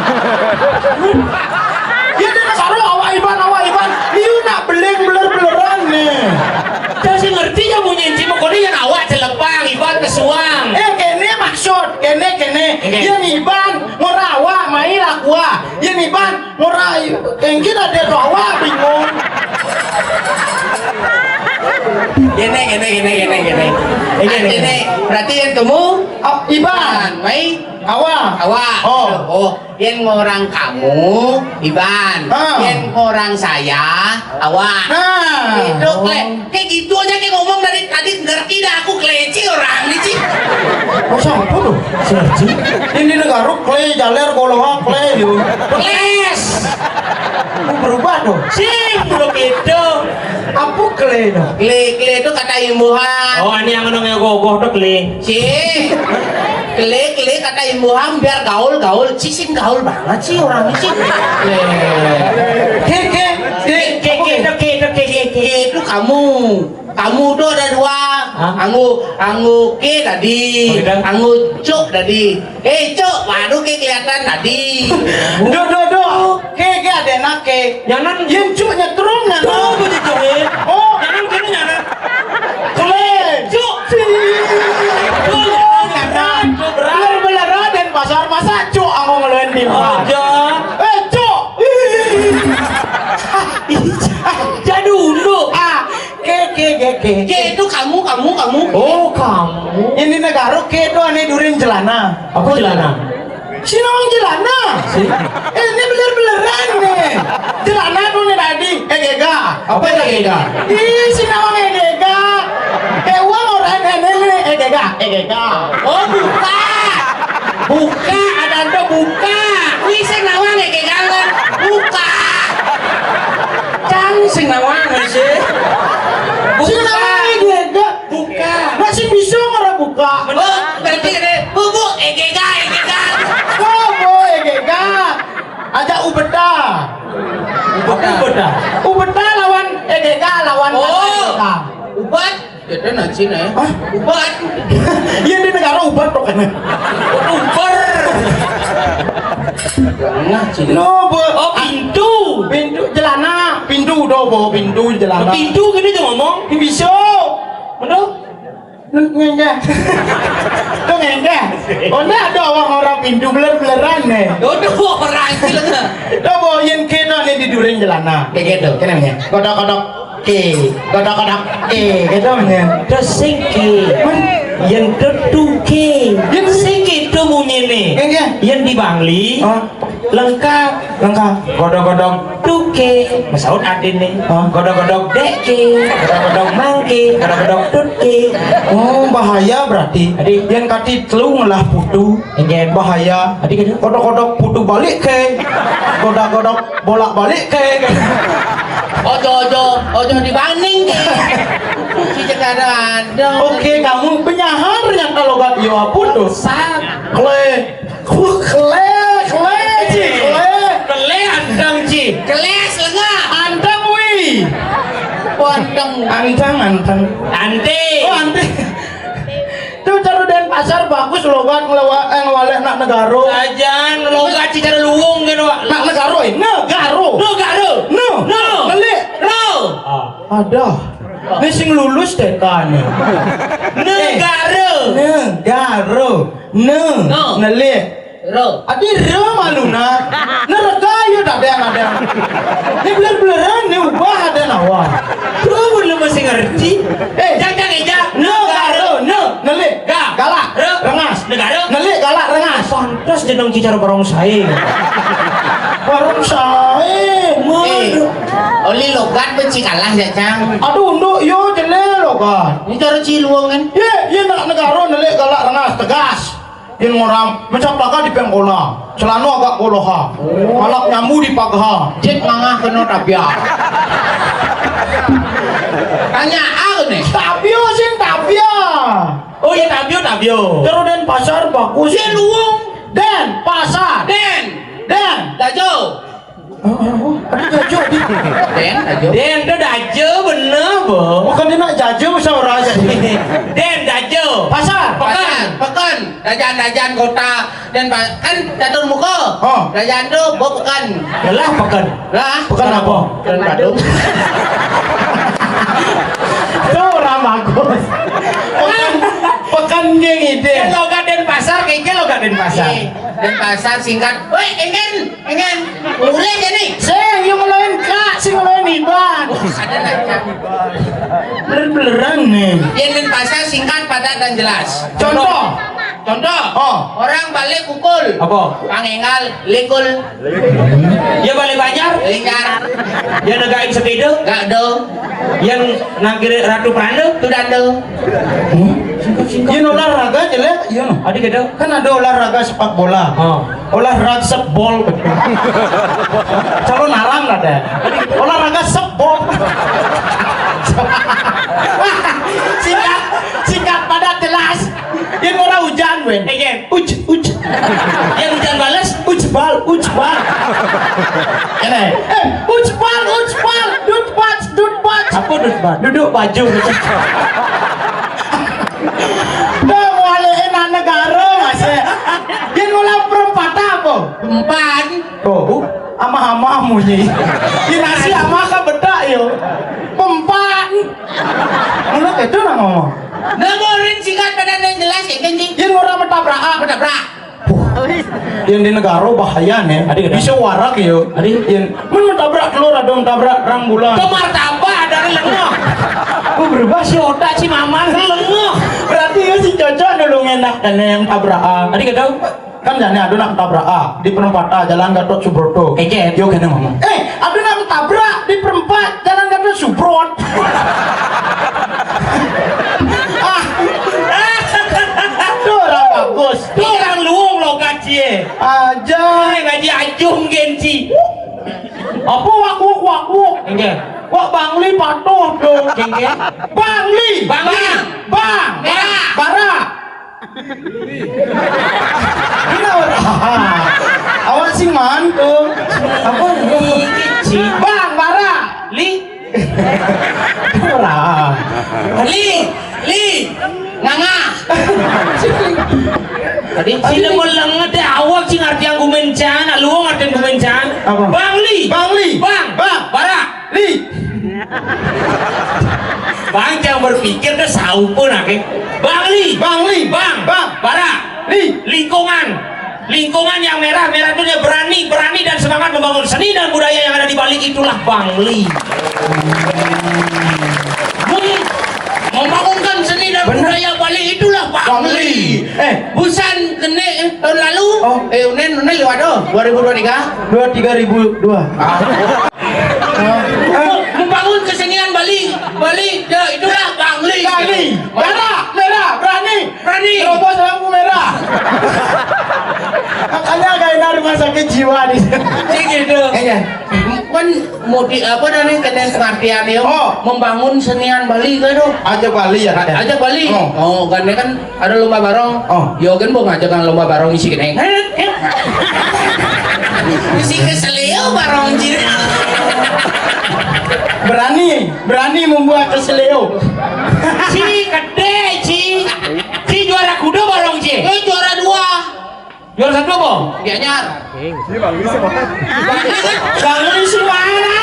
Ya di negara awak iban, awak iban. Liu nak beling beler-beleran nih. Saya sih ngerti ya bunyi encim, kok ini yang awak celepang, iban kesuang. Eh, kéné maksud, kéné, kéné. Oke. Yén iban ngora awak mai lakua. Yén iban ngora i-, engkin ada tuh awak bingung. Kéné, kéné, kéné, kéné, kéné. Ini, ini. Kéné, berarti yang kamu Oh, iban. Mai. Awak. Awak. Oh. Oh, yang orang kamu, iban. Ah. Yang orang saya, awak. Nah. Itu, Klé. Kayak gitu aja kayak ngomong dari tadi, ngerti dah aku, Klé, ci orang ini, ci. Oh, siapa tuh? Siapa sih? Ini negara Klé, jaler, goloha, Klé, yo. Kles. Oh, berubah tuh. Sing, udah gitu. Apa Klé tuh? Klé, Klé itu kata imbuhan. Oh, ini yang nongol gogoh tuh Klé. Ci. Klé, Klé kata imbuhan biar gaul, gaul. Ci, sing gaul banget sih orang ini, ci. Ké, ké, ké, ké, ké, ké, ké, ké, ké, ké. Ké itu kamu. Kamu tuh ada dua. Hah? Anggo, anggo ké tadi. Oh, iya. Anggo cuk tadi. Eh, cuk, baru ké kelihatan tadi. Duh, duh, duh. Ké, ké, ada enak ké. Nyanan. Yén cuk nyetrum, nyanan. Tuh, begitu, eh. Oh. Nyanan, kena nyanan. Klé. Cuk. Cuk. Cuk, nyanan. Cuk, berat. Bener-bener Raden Pasar, masa cuk aku ngeluarin di. Aja. Eh, cuk. Jadi unduk. Ah, ké, ké, ké, ké. Ké itu kamu, kamu, kamu. Oh, kamu. Ini negara ké itu aneh durin celana. Apa celana? Si nawang celana. Si? Eh, ini beler-beleran nih. Celana tuh nih tadi, eh, gega. Apa ya gega? Ih, si nawang eh, gega. Eh, uang orang eh, nih, nih, eh, gega, eh, gega. Oh, buka. Buka, ada, ada buka. Wih, si nawang eh, gega, kan? Buka. Cang, si nawang, sih. Buka. Si nawang eh, gega. Buka. Masih bisa ngora buka. Oh, berarti ada bubuk E G K, E G K. Bubuk E G K. Aja ubeta. Ubeta. Ubeta. Ubeta lawan E G K lawan. Oh. E G K. Ubat. Kita nacin ya. Hah? Ubat. Iya, di negara ubat tuh kan. Uber. Tengah sini. No, bo. Oh, pintu. Pintu celana, pintu do, bo, pintu celana. Pintu gini tuh ngomong. Bisa. Bener? Ngenggah. Tuh ngenggah. Oh, ndak ada orang-orang pintu beler-beleran nih. Duduk orang sih, lenga. Tuh, bo, yen kena nih di during celana. Kayak gitu. Kena nih. Kodok-kodok. Ke, kodok-kodok ke, gitu nih. Terus sing ke. Yen tutu ke. Yen sing ke itu bunyi nih. Ngenggah. Yen di Bangli. Oh. Lengkap. Lengkap. Godok-godok tuke. Masaut adin nih. Hah? Godok-godok deke. Godok-godok mangke. Godok-godok tutke. Oh, bahaya berarti. Adi. Yang kati telu ngelah putu. Enggak. Bahaya. Adi gitu. Godok-godok putu balik ke. Godok-godok bolak-balik ke. Ojo, ojo, ojo dibanding ke. Si Jakarta ada. Oke, kamu penyaharnya kalau gak yo apa tuh? Sat. Kle. Kle, kle, Ci, kle. Kele anteng, Ci. Kele selengah. Anteng, wi. Oh, anteng. Anteng, anteng. Ante. Oh, ante. Tuh, cara Denpasar bagus logat ngelewa-, eh, ngewaleh nak negaro. Sajan, logat Ci cara luwung gitu, Pak. Nak negaro, eh, negaro. Negaro. No. No. Ngelik. Ro. Ah. Ada. Ini sing lulus T K nih. Negaro. Eh, negaro. Ne, no. Nelik. Ro. Adi ro malu na. Neraka yo tak ada yang ada. Ini beler-beleran, ini ubah ada nawa. Tuh, lu mesti ngerti. Eh, jangan eja. Negaro, ne, nelik. Ga. Galak. Ro. Rengas. Negaro. Nelik, galak, rengas. Pantas jeneng Ci cara barongsai. Barongsai. Eh, oli logat be Ci kalah ya, Cang. Aduh, unduk, yo, jele logat. Ini cara Ci luwung kan? Ye, ye nak negaro nelik, galak, rengas, tegas. Yen ngoram, mencap laga di pengkola. Celano agak koloha. Oh. Malak nyambu di pagaha. Cit mangah kena tabia. Tanya aku nih. Tabia sih, tabia. Oh, ya, tabio, tabio. Terus Denpasar bagus. Dia luwung. Denpasar. Den. Den. Dajo. Oh, oh, oh. Ada Dajo di. Den, Dajo. Den tuh Dajo bener, Bo. Bukan dia nak Jajo, usah orang aja. Den, Dajo. Pasar. Pekan. Pekan. Dajan-dajan kota. Dan pa-, kan catur muka. Oh. Dajan tuh bo pekan. Yalah, pekan. Lah, pekan apa? Pekan Badung. Tuh orang bagus. Pekan, pekan dia ngide. Kan logat Denpasar, kayaknya logat Denpasar. Iya. Denpasar singkat. Woi, engen, engen. Mulai jadi. Sing, yang lain kak, sing lain iban. Oh, ada lah, Kak. Bener-beneran nih. Yang Denpasar singkat, padat, dan jelas. Contoh. Contoh. Oh. Orang balik pukul. Apa? Pangengal, likul. Ya balik Banjar. Linjar. Ya negain sepeda. Gak do. Yang nangkir Ratu Pranda. Tuh dando. Hmm? Singkat-singkat. Iya, olahraga jelek, iya. Adi gitu. Kan ada olahraga sepak bola. Oh. Olahraga sebol. Calon arang ada. Olahraga sebol. Singkat, singkat, padat, jelas. Yang ora hujan, wen. Eh, iya. Uj, uj. Yang hujan balas, uj bal, uj bal. Ini. Eh, uj bal, uj bal, dut bac, dut bac. Apa dut bac? Duduk baju. Tuh, waliin anak negara, Mas. Yang mulai perempatan apa? Empat. Oh, uh, amah-amah munyi. Di nasi amah ka bedak yo. Pempan. Mulut itu nang ngomong. Namorin singkat pada yang jelas ya, kan, Cing? Yen ora metabrak. Metabrak. Yang di negara bahaya nih. Adi, adi. Bisa warak yo. Adi. Yang men metabrak telur, ada metabrak rang bulan. Itu martabak, ada lengah. Aku berubah si otak si maman lengah. Berarti ya si cocok dulu ngenak dan yang tabrak. Adi, kata. Kan jane adu nak tabrak ah, di perempatan Jalan Gatot Subroto. Kecet. Yo kene ngomong. Eh, adu nak tabrak di perempat Jalan Gatot Subrot. Ah. Tuh orang bagus. Tuh orang luwung lo kacie. Aja. Ai ngaji ajung genci. Apa wakuk wakuk? Enggak. Wak Bangli patuh tuh. Enggak. Bangli. Bangli. Bang. Bang. Berak. Barak. Bener. Awak sing mantu. Apa? Bang, bara. Li. Ora. Li. Li. Nganga. Tadi sila melengah deh awak sih ngartian gumencang, nak luang ngartian gumencang. Apa? Bangli. Bangli. Bang. Bang. Bara. Li. Bang, jangan berpikir ke saupe nak, eh. Bangli. Bangli. Bang. Bang. Bara. Li. Lingkungan. Lingkungan yang merah, merah itu dia berani, berani dan semangat membangun seni dan budaya yang ada di Bali, itulah Bangli. Mem- membangunkan seni dan budaya Bali, itulah Bangli. Eh, busan kene, eh, tahun lalu, oh, eh, unen, unen lewat, oh, dua ribu dua tiga. Dua tiga ribu dua. Ah. Membangun kesenian Bali, Bali, ya, itulah Bangli. Bangli. Merah, merah, berani. Berani. Terobos lampu merah. Makanya kayak rumah sakit jiwa di sini. Sih gitu. Iya. Kan mau di apa namanya, kena pengertian ya. Oh. Membangun senian Bali kan tuh. Aja Bali ya, Kak, ya? Aja Bali. Oh. Oh, kan dia kan ada lomba barong. Oh. Yo kan mau ngajak kan lomba barong isi kena. Isi keseleo barong jin. Berani, berani membuat keseleo. Ci kede, ci. Ci juara kuda barong, ci. Eh, juara dua. Juara satu apa? Gianyar. Bangli sing mana?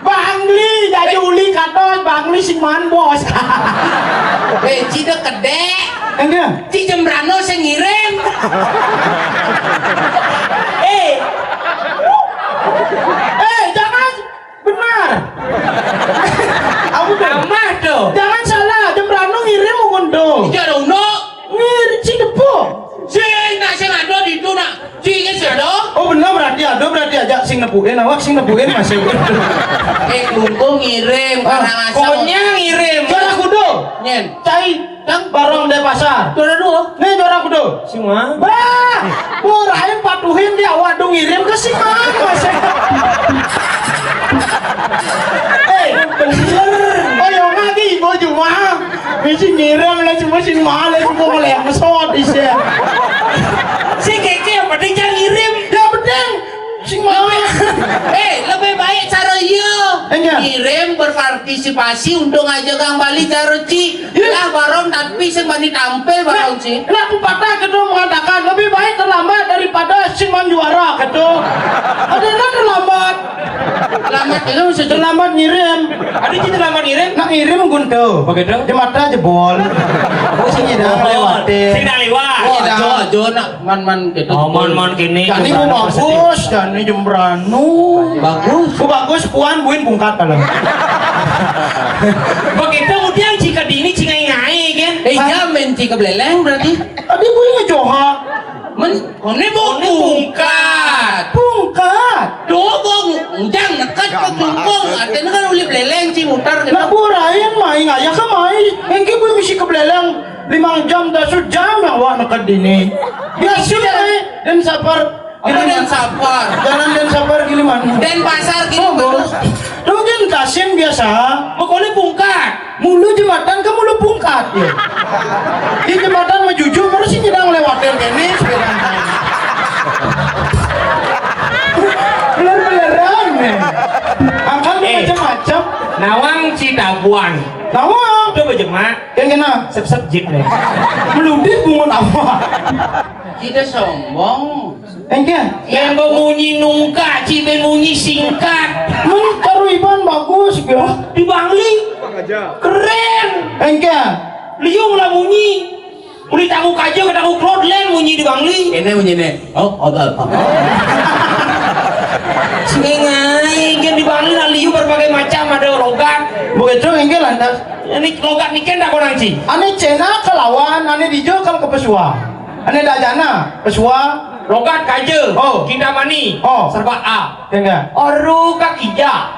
Bangli, jadi uli katos, Bangli sing man bos. Eh, ci de kede. Enggak. Ci Jembrano sing ngirim. Eh. Eh, jangan. Benar. Aku tuh. Amah tuh. Jangan salah, Jembrano ngirim mun tuh. Iya dong, no. Ngirim si depo. Sing nak sing ada di itu nak. Sing sing ada. Oh, benar, berarti ada, berarti aja sing nepuin, awak sing nepuin masih. Eh, Klungkung ngirim, ah, Karangasem. Pokoknya ngirim. Juara kudo. Nyen. Cai, kan barong di pasar. Juara dua. Nih, juara kudo. Sing mana? Bah, murahin patuhin dia, waduh, ngirim ke sing mana, masih. Eh, bener. Oh, ya, ngaji, ibu cuma. Misi ngirim lah, cuma sing mana, cuma mulai yang mesot, isi. Si keke yang penting jangan ngirim. Ya, penting. Sing mana? Eh, lebih baik cara iya. Enggak. Ngirim berpartisipasi untuk ngajak Kang Bali cara ci. Iya. Lah, barong tapi sing bani tampil barong ci. Lah, pepatah kedua mengatakan lebih baik terlambat daripada sing man juara, gitu. Ada nak terlambat. Terlambat itu maksudnya? Terlambat ngirim. Ada ci terlambat ngirim? Nak ngirim guntu. Begitu? Jembatan jebol. Oh, sing nyidang lewat. Sing dah lewat. Oh, iya, jo, jo, nak. Man-man gitu. Oh, man-man kini. Jani mau bagus, jani Jembrano. Bagus. Ku bagus, puan buin pungkat kalau. Begitu kemudian jika di ini cingai-ngai kan? Eh, hah? Jamin jika beleleng berarti. Tadi buin ngejoha. Men, ini mau pungkat. Pungkat. Tuh, bong, ujang nekat ke tumpung. Artinya kan uli beleleng, ci mutar gitu. Lah, bu, rain main aja ke main. Engke buin misi ke beleleng. Limang jam, dasar jam yang wak neked dini. Biasa, eh, dan sapar. Apa dan sapar? Jalan dan sapar gini mana? Dan pasar gini. Oh, terus kan tasin biasa. Pokoknya pungkat. Mulu jembatan ke mulu pungkat, ya. Di jembatan mejuju, terus ini sedang lewatin ini sepeda. Bener-beneran, nih. Angkat, eh, macam-macam. Nawang Citabuan. Nawang. Coba jemak. Yang kena. Sep-sep jit nih. Meludih bungun apa? Kita sombong. Engke. Yang bemunyi nungka, ci bemunyi singkat. Men karu Iban bagus ya. Di Bangli. Keren. Engke. Liung lah munyi. Uli tamu kaja ke tamu Claude Land munyi di Bangli. Ini munyi nih. Oh, ogal. Sengai kan di Bangli lah liu berbagai macam, ada logat. Begitu engke lantas. Ini logat ni kan tak orang ci. Ane Cina kelawan, ane dijo kan ke Pesua. Ane dajana, Pesua. Logat kaja. Oh. Kintamani. Oh. Serba A. Enggak. Oru kakija.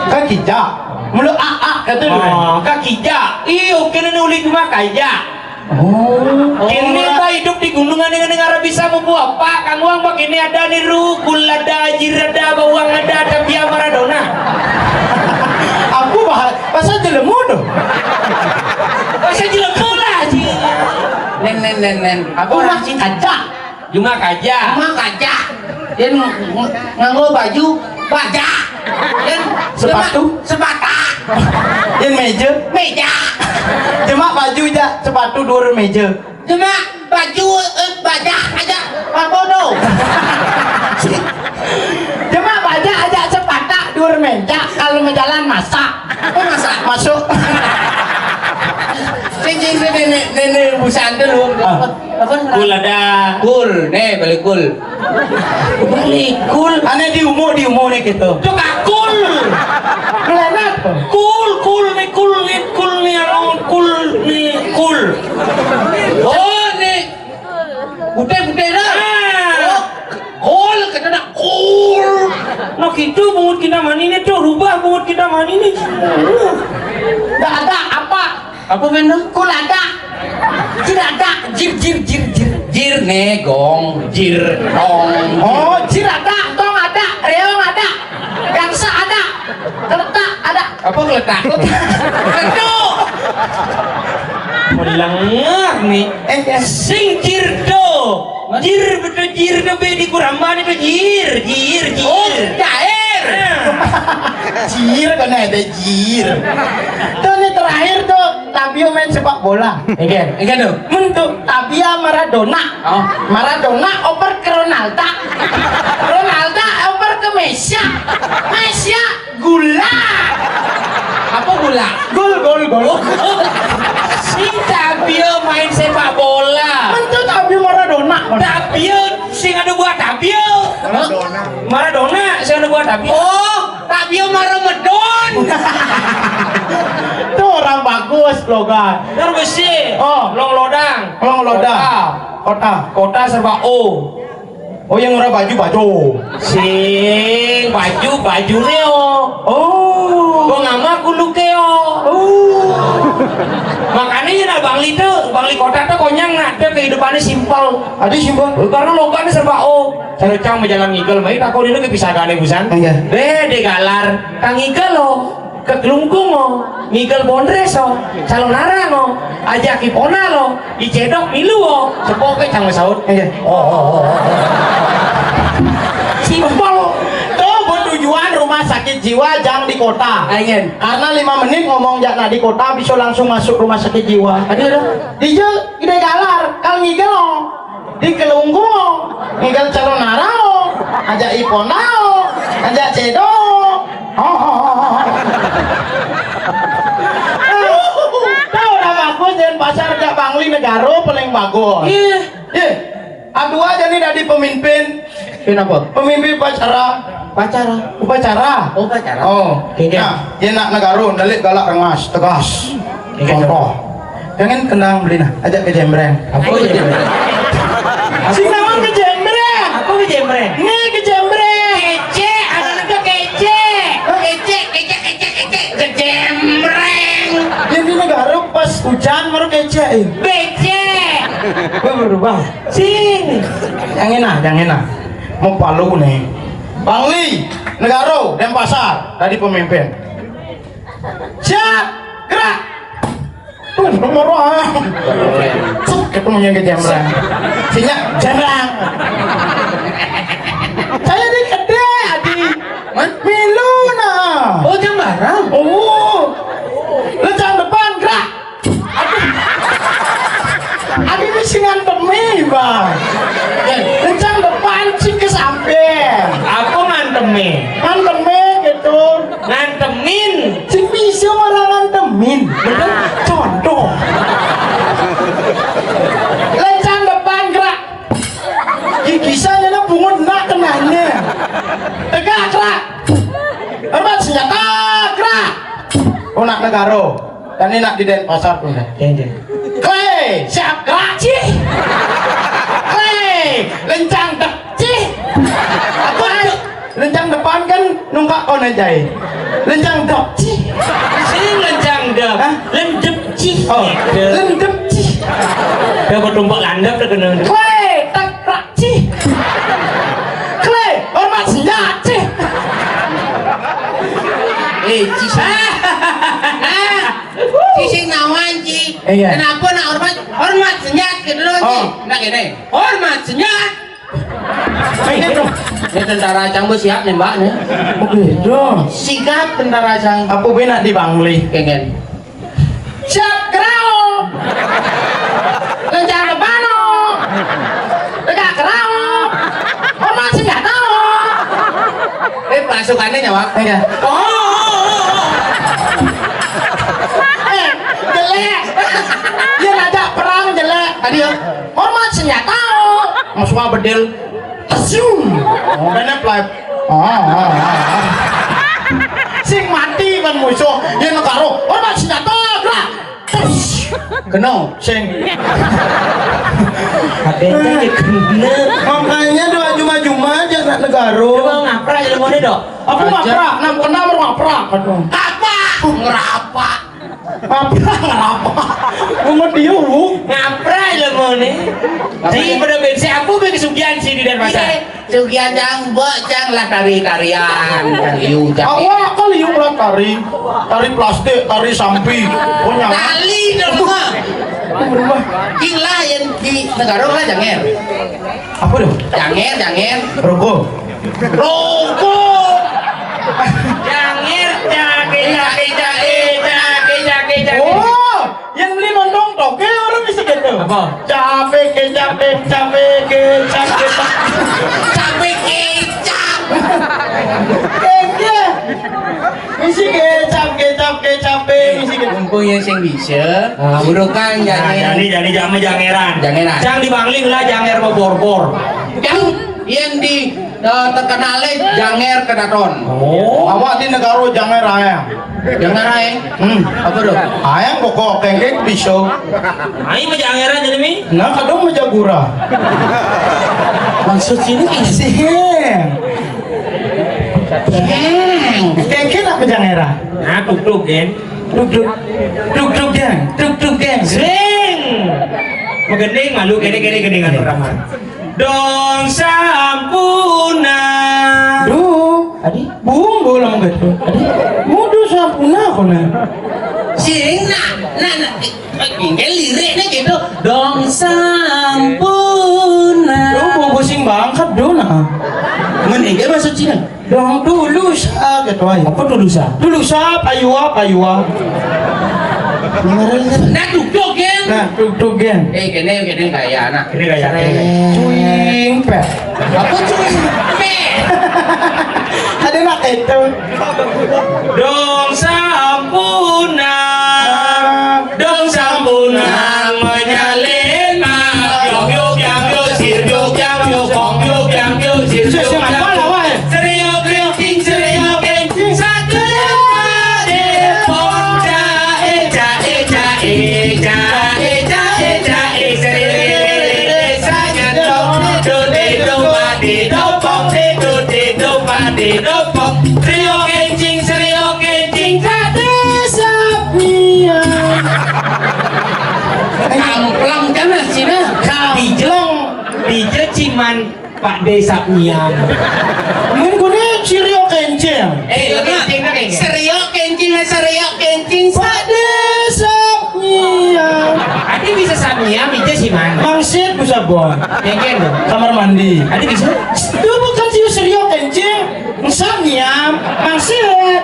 Kakija. Mulu A A kata dia. Oh, kakija. Iyo, kena nulis cuma kaja. Oh. Kini ba hidup di gunungan dengan negara bisa membuat apa? Kamu ang begini ada niru, gula ada, jir ada, bawang ada, tapi Maradona. Aku bahas pasal jelemu tuh. Pasal jelemu lah, ci. Nen, nen, nen, nen. Aku orang ci kaja. Cuma kaja. Cuma kaja. Dia ng-, ng-, nganggo baju baja. Dia sepatu? Sepata. Dia meja? Meja. Cuma baju ja, sepatu dua meja. Cuma Baju, eh, bajak aja. Apa tu? Cuma bajak aja sepatah dua meja kalau mau jalan masak. Apa masak? Masuk. Sing, sing, sing, nenek, nenek busan dulu. Ah. Apa? Kul ada. Kul, nih balik kul. Balik kul. Ane di umur, di umur nih gitu. Tukang kul. Kul apa? Kul, kul nih, kul nih, kul nih, along kul nih, kul. Oh, nih. Putih, putih dah. Ah. Oh, kul, kata nak kul. Nah gitu, bungut kita mani nih tuh, rubah bungut kita mani nih. Nggak ada apa. Apa bener? Kul ada. Jir ada. Jir, jir, jir, jir. Jir nih, gong. Jir, tong. Oh, jir ada, tong ada, reong ada, gangsa ada, geletak ada. Apa geletak? Betul. Melengah nih. Eh, ya. Sing jir do. Jir betul, jir do, be di Kurambah nih tuh jir, jir, jir. Oh, jair. Nah. Jir, kena ada jir. Tuh nih terakhir tuh, Tabio main sepak bola. Iya, iya tuh. Mentuk Tabia Maradona. Oh. Maradona oper ke Ronaldo. Ronaldo oper ke Messi. Messi gula. Apa gula? Gol, gol, gol. Oh, gol. Si Tabio main sepak bola. Mentuk Tabio Maradona. Tabio sing ada buah Tabio. Maradona. Maradona sing ada buah Tabio. Oh, Tabio Maramedon. Tuh orang bagus, Logan. Terus besi. Oh. Long Lodang. Long Lodang. Kota. Kota. Kota serba O. Oh, yang ora baju, baju. Sing baju, baju nih, oh. Oh. Gua ngama kuluke, oh. Oh. Makanya ya, nah, Bangli tuh, Bangli Kota tuh konyang, nah, dia kehidupannya simpel. Ada simpel. Karena lombanya serba, oh. Cara cang mau jalan ngigel, mai takut ini kepisahane busan. Iya. Eh, dia galar, kang ngigel, oh. Ke Klungkung, oh, ngigel Bondres, oh, calon arang, oh, ajak Ipona, oh, dicedok milu, oh, sepoke cang saut. Iya. Oh, oh, oh, oh. Simpel. Tuh, buat tujuan rumah sakit jiwa jang di kota. Ayen. Karena lima menit ngomong jak nak di kota bisa langsung masuk rumah sakit jiwa. Aduh, aduh. Dijel ide galar, kang ngigel, oh. Di Kelungkung, ngigel calon arang, ajak Ipona, ajak Cedo. Oh, oh, oh, oh. Tahu dah bagus, Denpasar jak Bangli Negara paling bagus. Iya. Iya. Aduh aja nih dari pemimpin. Kenapa? Pemimpin upacara. Upacara. Upacara. Oh, upacara. Oh. Iya. Nah, dia nak negara, delik galak rengas, tegas. Iya. Contoh. Jangan kendang beli nah, ajak ke jembreng. Apa ke jembreng? Sing nawang ke jembreng. Apa ke jembreng? Nih ke jembreng. Kece, anak itu kece. Kece, kece, kece, kece, ke jembreng. Yang di negara pas hujan baru kece. Bece. Gue berubah. Sing. Yang enak, yang enak. Mau palu nih. Bangli, negara, Denpasar, tadi pemimpin. Siap, gerak. Tuh, nomor orang. Cuk, ketemu yang ke Jembrang. Sinya Jembrang. Saya di gede, Adi. Hah? Milu nah. Oh, Jembrang. Oh. Lencang depan, gerak. Aduh. Adi ini sing ngantemi, Bang. Eh. Lencang depan, sing ke samping. Apa ngantemi? Ngantemi gitu. Ngantemin. Sing bisa orang ngantemin. Bener? Contoh. Lencang depan gerak. Gigisan ini pungut nak kenanya. Tegak gerak. Hormat senjata gerak. Oh, nak negara. Dan ini nak di Denpasar pun dah. Iya, iya. Kle, siap gerak, cih. Kle, lencang dek, cih. Apa tuh? Lencang depan kan nungkak kono jai. Lencang dok, cih. Sini lencang dok. Hah? Lendep, cih. Oh, gitu. Lendep, cih. Udah bertumpuk landep tuh kena. Kle, tak rak, cih. Kle, hormat senjata, cih. Eh, cih. Ah, cih sing nawan, cih. Iya. Kenapa nak hormat? Hormat senjata gitu loh, cih. Oh. Nak gini. Hormat senjata. Ini tuh. Ini tentara cang bos siap nembak nih. Oke, dong. Sigap tentara cang. Apa benak di Bangli? Kengen. Siap gerak. Lencang depan. Sukanya nyawa. Iya. Oh, oh, oh, oh. Eh, jelek. Dia ngajak perang jelek. Tadi ya. Hormat senjata. Musuh bedil. Tesium. Oh, kena play. Oh, oh, oh, oh. Sing mati kan musuh. Dia negara. Hormat senjata. Gerak. Tes. Kena. Sing. Makanya doa juma-juma aja nak negara. Coba ngaprak ilmu ni, Dok. Aku ngaprak, nam kenal baru ngaprak. Aduh. Apa? Ngerapa. Ngaprak, ngerapa. Umur dia, Bu. Ngaprak ilmu ni. Si pada bensi apa bagi sugian si di Denpasar? Iya. Sugian jang, buat jang lah tari-tarian. Liu jang. Awak kau liu lah tari. Tari plastik, tari sampi. Oh, nyaman. Tali dong, mah. Berubah. Gila yang di negara lah janger. Apa tu? Janger, janger. Rokok. Rokok. Janger, jage, jage, jage, jage, jage, jage. Oh, yang beli nonton toke orang bisa gitu. Apa? Cabe kecap, cabe kecap, kecap. Cabe kecap. Keke. Misi kecap, kecap, kecap, misi kecap. Mumpung yang sing bisa, burukan. Nah, jadi, jadi jangan jangeran. Jangeran. Jangan dibangling lah, janger bor-bor. Yang, yang di, eh, terkenal janger kedaton. Oh. Awak di negara janger ayang. Janger ayang? Hmm. Apa tu? Ayang pokok kengkek bisa. Ai majangeran jadi mi? Nah, kadang majagura. Maksud sini sih. Kengkek nak majangeran. Nah, tuk tuk gen. Tuk tuk. Tuk tuk gen. Tuk tuk gen. Sing. Magending malu kene kene gendingan pertama. Dong sampuna. Duh, adi bumbu lah mungkin tu. Adi mudu sampuna kau ni. Sing nak nak nak. Inggih lirik ni gitu. Dong sampuna. Duh, bumbu sing bangkat duh nah. Mending dia masuk Cina. Dong dulu sa gitu aja. Apa dulu sa? Dulu sa payua payua. Nah, duduk gen. Nah, duduk gen. Eh, kene kene gaya anak. Kene gaya. Cuing pe. Apa cuing pe? Ada nak itu. Dong sampuna. Dong sampunang manyalin mah. Yuk, yuk, yang, yuk, sir, yuk, yang, yuk, kong, yuk, yang, yuk, sir, yuk, yang, yuk. Serio kencing, serio kencing, satu depong. Cae, cae, cae, cae, cae, cae, serio. Saya dong, dong, dong, dong, dong, dong, dong, dong, dong, dong. Serio kencing, serio kencing, kada sapian. Kamplang kan lah Cina. Kamplang. Dija ciman Pak De Sapniam. Mun kune serio kencing. Eh, kencing, kencing. Serio kencing, serio kencing. Pak De Sapniam. Adi bisa Sapniam, ija ciman. Mangsit bisa bon. Kencing tu. Kamar mandi. Adi bisa. Itu bukan serio kencing. Ensam nyam, mangsit.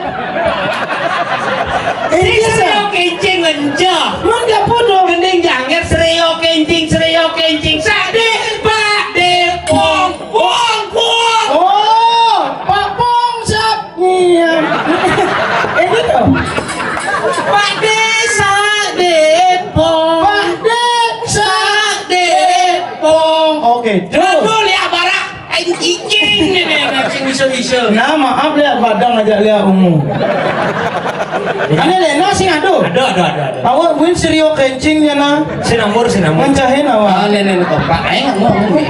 Sing serio kencing enjoh. Mun gak podo. Mending janger serio kencing, serio kencing. Sade, pade, pong, pong, pong. Oh, Pak Pong sap nyam. Eh, gitu. Pade sade, pong. Pade sade, pong. Oke, terus. Aduh, lihat barak. Aing cicing ini, aing cicing bisa-bisa. Nah, maaf, lihat badang aja lihat ungu. Ane lena sing aduh. Aduh, aduh, aduh, aduh. Awak buin serio kencingnya nah. Sinambur, sinambur. Mencahin awak. Oh, nenek kompak. Aing ngomong, ngomong.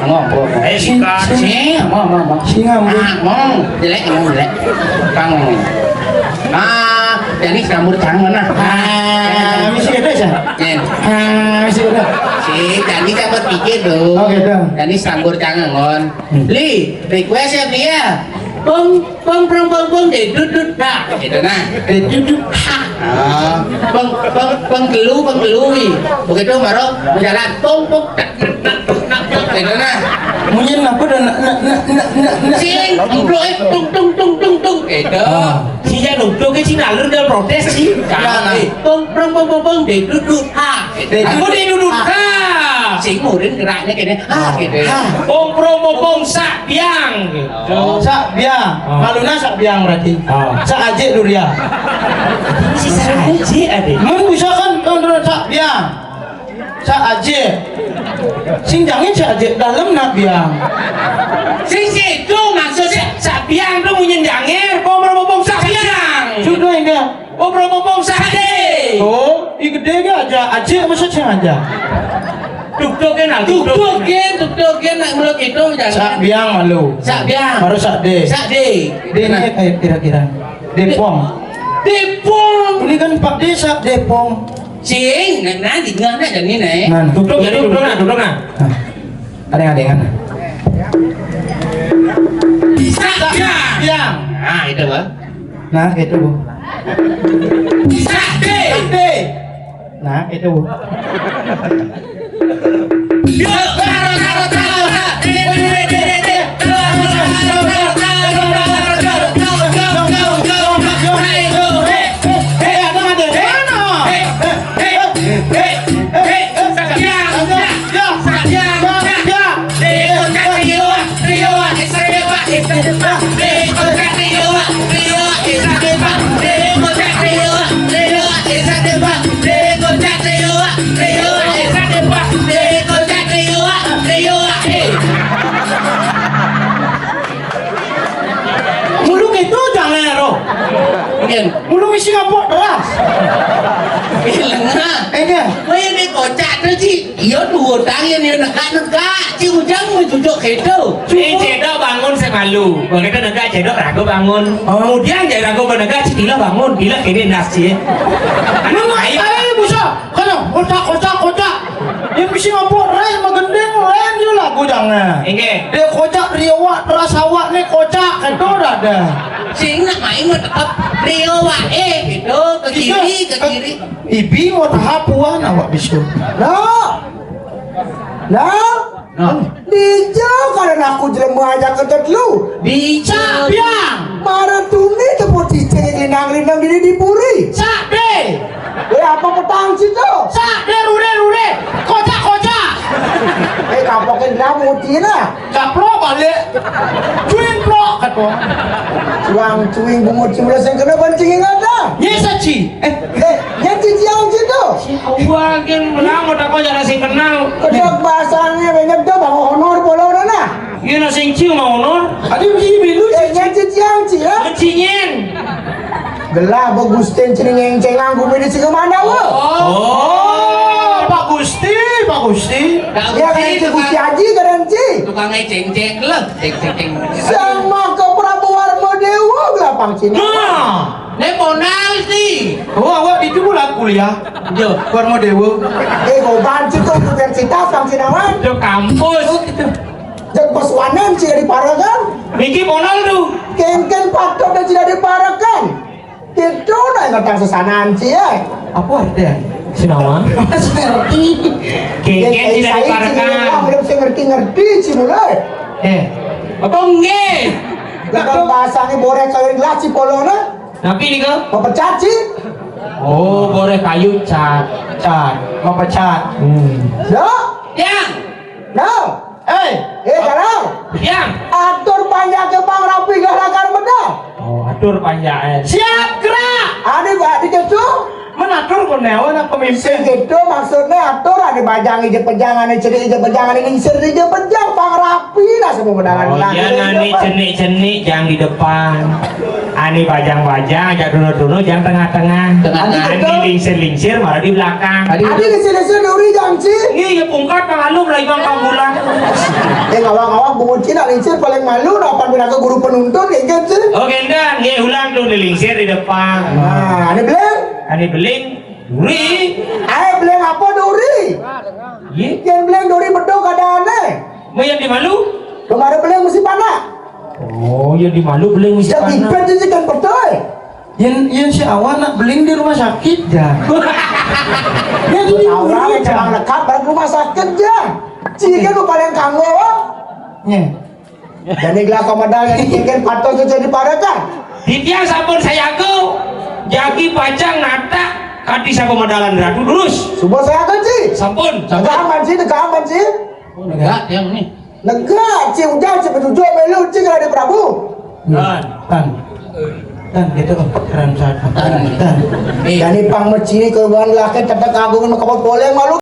Ngomong, ngomong. Eh, sikat. Sing, ngomong, ngomong. Sing ngambur. Ah, ngomong. Jelek, ngomong jelek. Kang ngomong. Ah, jadi sinambur cang mana? Ah, misi ada sih. Nen. Ah, misi ada. Si, jadi dapat pikir tu. Oh, gitu. Jadi sinambur cang ngon. Hmm. Li, request ya dia. Pong, pong, pong, pong, pong, deh, dut, dut, dah. Gitu nah. Deh, dut, dut, ha. Ah, pong, pong, pong, gelu, pong, gelu, wi. Begitu baru berjalan, pong, pong, tak, tak, tak, tak, tak. Gitu nah. Munyin apa dah nak, nak, nak, nak, nak, nak. Sing, emplok, eh, tung, tung, tung, tung, tung. Gitu. Ah. Si Jan Duduk ke Cina, lu dah protes sih. Nah, nah. Eh, pong, pong, pong, pong, pong, deh, dut, dut, ha. Deh, dut, dut, ha. Sing murin geraknya kene. Ah, gitu ya. Pong pro mo pong sak biang gitu. Oh. Sak biang. Oh. Maluna sak biang berarti. Oh. Sak ajik durian. Si sak ajik ade. Mun bisa kan, tuh, tuh, sak biang. Sak ajik. Sing jangin sak ajik, dalam nak biang. Sing situ maksudnya sak biang tuh munyin jangir, pong pro mo pong sak biang. Sudah ini. Pong pro mo pong sak ade. Oh, i gede ke aja, ajik maksud sing aja. Duk-duk kan, duk-duk. Duk-duk kan, duk-duk kan, nak meluk itu, jangan. Sak biang malu. Sak biang. Baru sak de. Sak de. De ini kayak kira-kira. Depong. Depong. Ini kan Pak Desa Depong. Sing, nah, nah, di tengah, nah, jangan ini, eh. Nah, nah. Duk-duk, jadi duk-duk, nah, duk-duk, nah. Nah. Ada yang, ada yang, nah. Sak biang. Biang. Nah, itu, Bang. Nah, itu, Bu. Sak de. Sak de. Nah, itu, Bu. Yo, taro, taro, taro, taro. De, de, de, de, de, de. Taro, taro, taro, taro. Mulu gitu jangan ero. Mulu misi ngapok deras. Lengah. Iya. Wah, ini kocak tuh, Ci. Iya, dua tangan, iya, negak-negak. Ci, ujang mau cucuk gitu. Eh, cedok bangun semalu. Begitu negak, cedok ragu bangun. Oh. Kemudian, jadi ragu menegak, Ci, tila bangun. Tila kene nas, Ci. Anu, ayo. Ayo, busa. Kono, kocak, kocak, kocak. Yang bisa ngapok deras, magendeng, lain juga lagu jangan. Inggih. Dia kocak, riwak, teras awak nih kocak. Gitu, udah ada. Sing nak main mah tetap riwak, eh, gitu. Ke kiri, ke kiri. Ibi mau tahap puan awak bisu. Nah. Nah. Nah. Dija karena aku jelema aja ketet lu. Dija. Biang. Marah tuni tepuk cicing yang linang-linang diri di puri. Sak de. Eh, apa petang situ? Sak de, rude, rude. Kocak, kocak. Eh, kapokin dia mutina. Kaplok balik. Cuing plok, kata. Cuang cuing bungut cimula sing kena banting yang ada. Yes, Ci. Eh, eh, yang ciciang situ. Awal kan menang, udah kau jangan sing kenal. Kedok bahasanya banyak tuh, bang honor polo na. Iya, na sing cium mau honor. Adi biji bilu, eh, yang ciciang, Ci, ya? Cinyeng. Gelah, Pak Gusti, cini ngengceng, anggu mini sing kemana, wo? Oh, Pak Gusti, Pak Gusti. Ya, Gusti, kan, Ci, tukang Gusti Haji, kan, Ci? Tukang ngeceng-ceng, leh. Ceng, ceng, ceng. Sama ke Prabu Warma Dewa, gelapang cini. Nah. Ini Monal, Ci. Oh, awak itu pula kuliah. Yo. Warma Dewa. Eh, goban, Ci, tuh, universitas, Bang Sinawan. Yo, kampus. Oh, gitu. Jeng pesuanan, Ci, diparekan. Niki Monal tuh. Kengken patut dan tidak diparekan. Itu nah yang datang sesanan, Ci, ya. Apa artinya? Sinawan. Ngerti. Kengken tidak diparekan. Belum saya ngerti-ngerti, Ci, mulai. Eh. Apa nggih? Bahasanya boreh kawin gelas, Ci, polona. Napi nika? Mau pecat, Ci. Oh, boreh kayu cat. Cat. Mau pecat. Hmm. Yo. Yang. No. Eh. Eh, sekarang. Yang. Atur panjak ke Bang Rapi galakan bedah. Oh, atur panjak, eh. Siap gerak. Ada, Pak, di situ. Menatur konewa nak pemimpin. Sing gitu maksudnya atur ada bajang ije pejang, ada cenik ije pejang, ada lingsir ije pejang, Bang Rapi lah semua undangan. Oh, iya, nani cenik-cenik yang di depan. Ani bajang-bajang, ajak dulu-dulu, yang tengah-tengah. Tengah-tengah. Ani lingsir-lingsir, malah di belakang. Tadi ada lingsir-lingsir duri, Jang Ci. Iya, iya, pungkat, Bang Alum, lah, Ibang Kambulang. Eh, ngawang-ngawang, bungut Cina lingsir paling malu, nah, pan pinaka guru penuntun, kayak gitu. Oh, gendang, iya, ulang tuh, di lingsir di depan. Nah, ada beling? Ada beling, duri. Ada beling apa, duri? Iya. Yang beling duri betul keadaannya. Mau yang di malu? Belum ada beling mesti panak. Oh, ya di malu beling mesti panak. Yang ibet ini kan betul. Yang, yang si Awan nak beling di rumah sakit, ya. Ya, di rumah sakit, ya. Jangan lekat bareng rumah sakit, ya. Cik, kan lu paling kanggo, wah. Ya. Jadi gelah komandan yang ingin patut jadi parekan. Titiang sampun sayaga, jagi pacang natak, kadi sakomandalan ratu durus. Suba sayaga, Ci. Sampun, sampun. Jangan Ci, negak aman, Ci? Oh, negak tiang ni. Negak, Ci, ujar, Ci, bejujur melu, Ci, kalau ada Prabu. Tan. Tan. Tan, gitu, Om. Tan, Tan. Tan. Tan. Eh. Jani pang meci ni kerubuhan laki, tetek agung, mekepot boleh malu.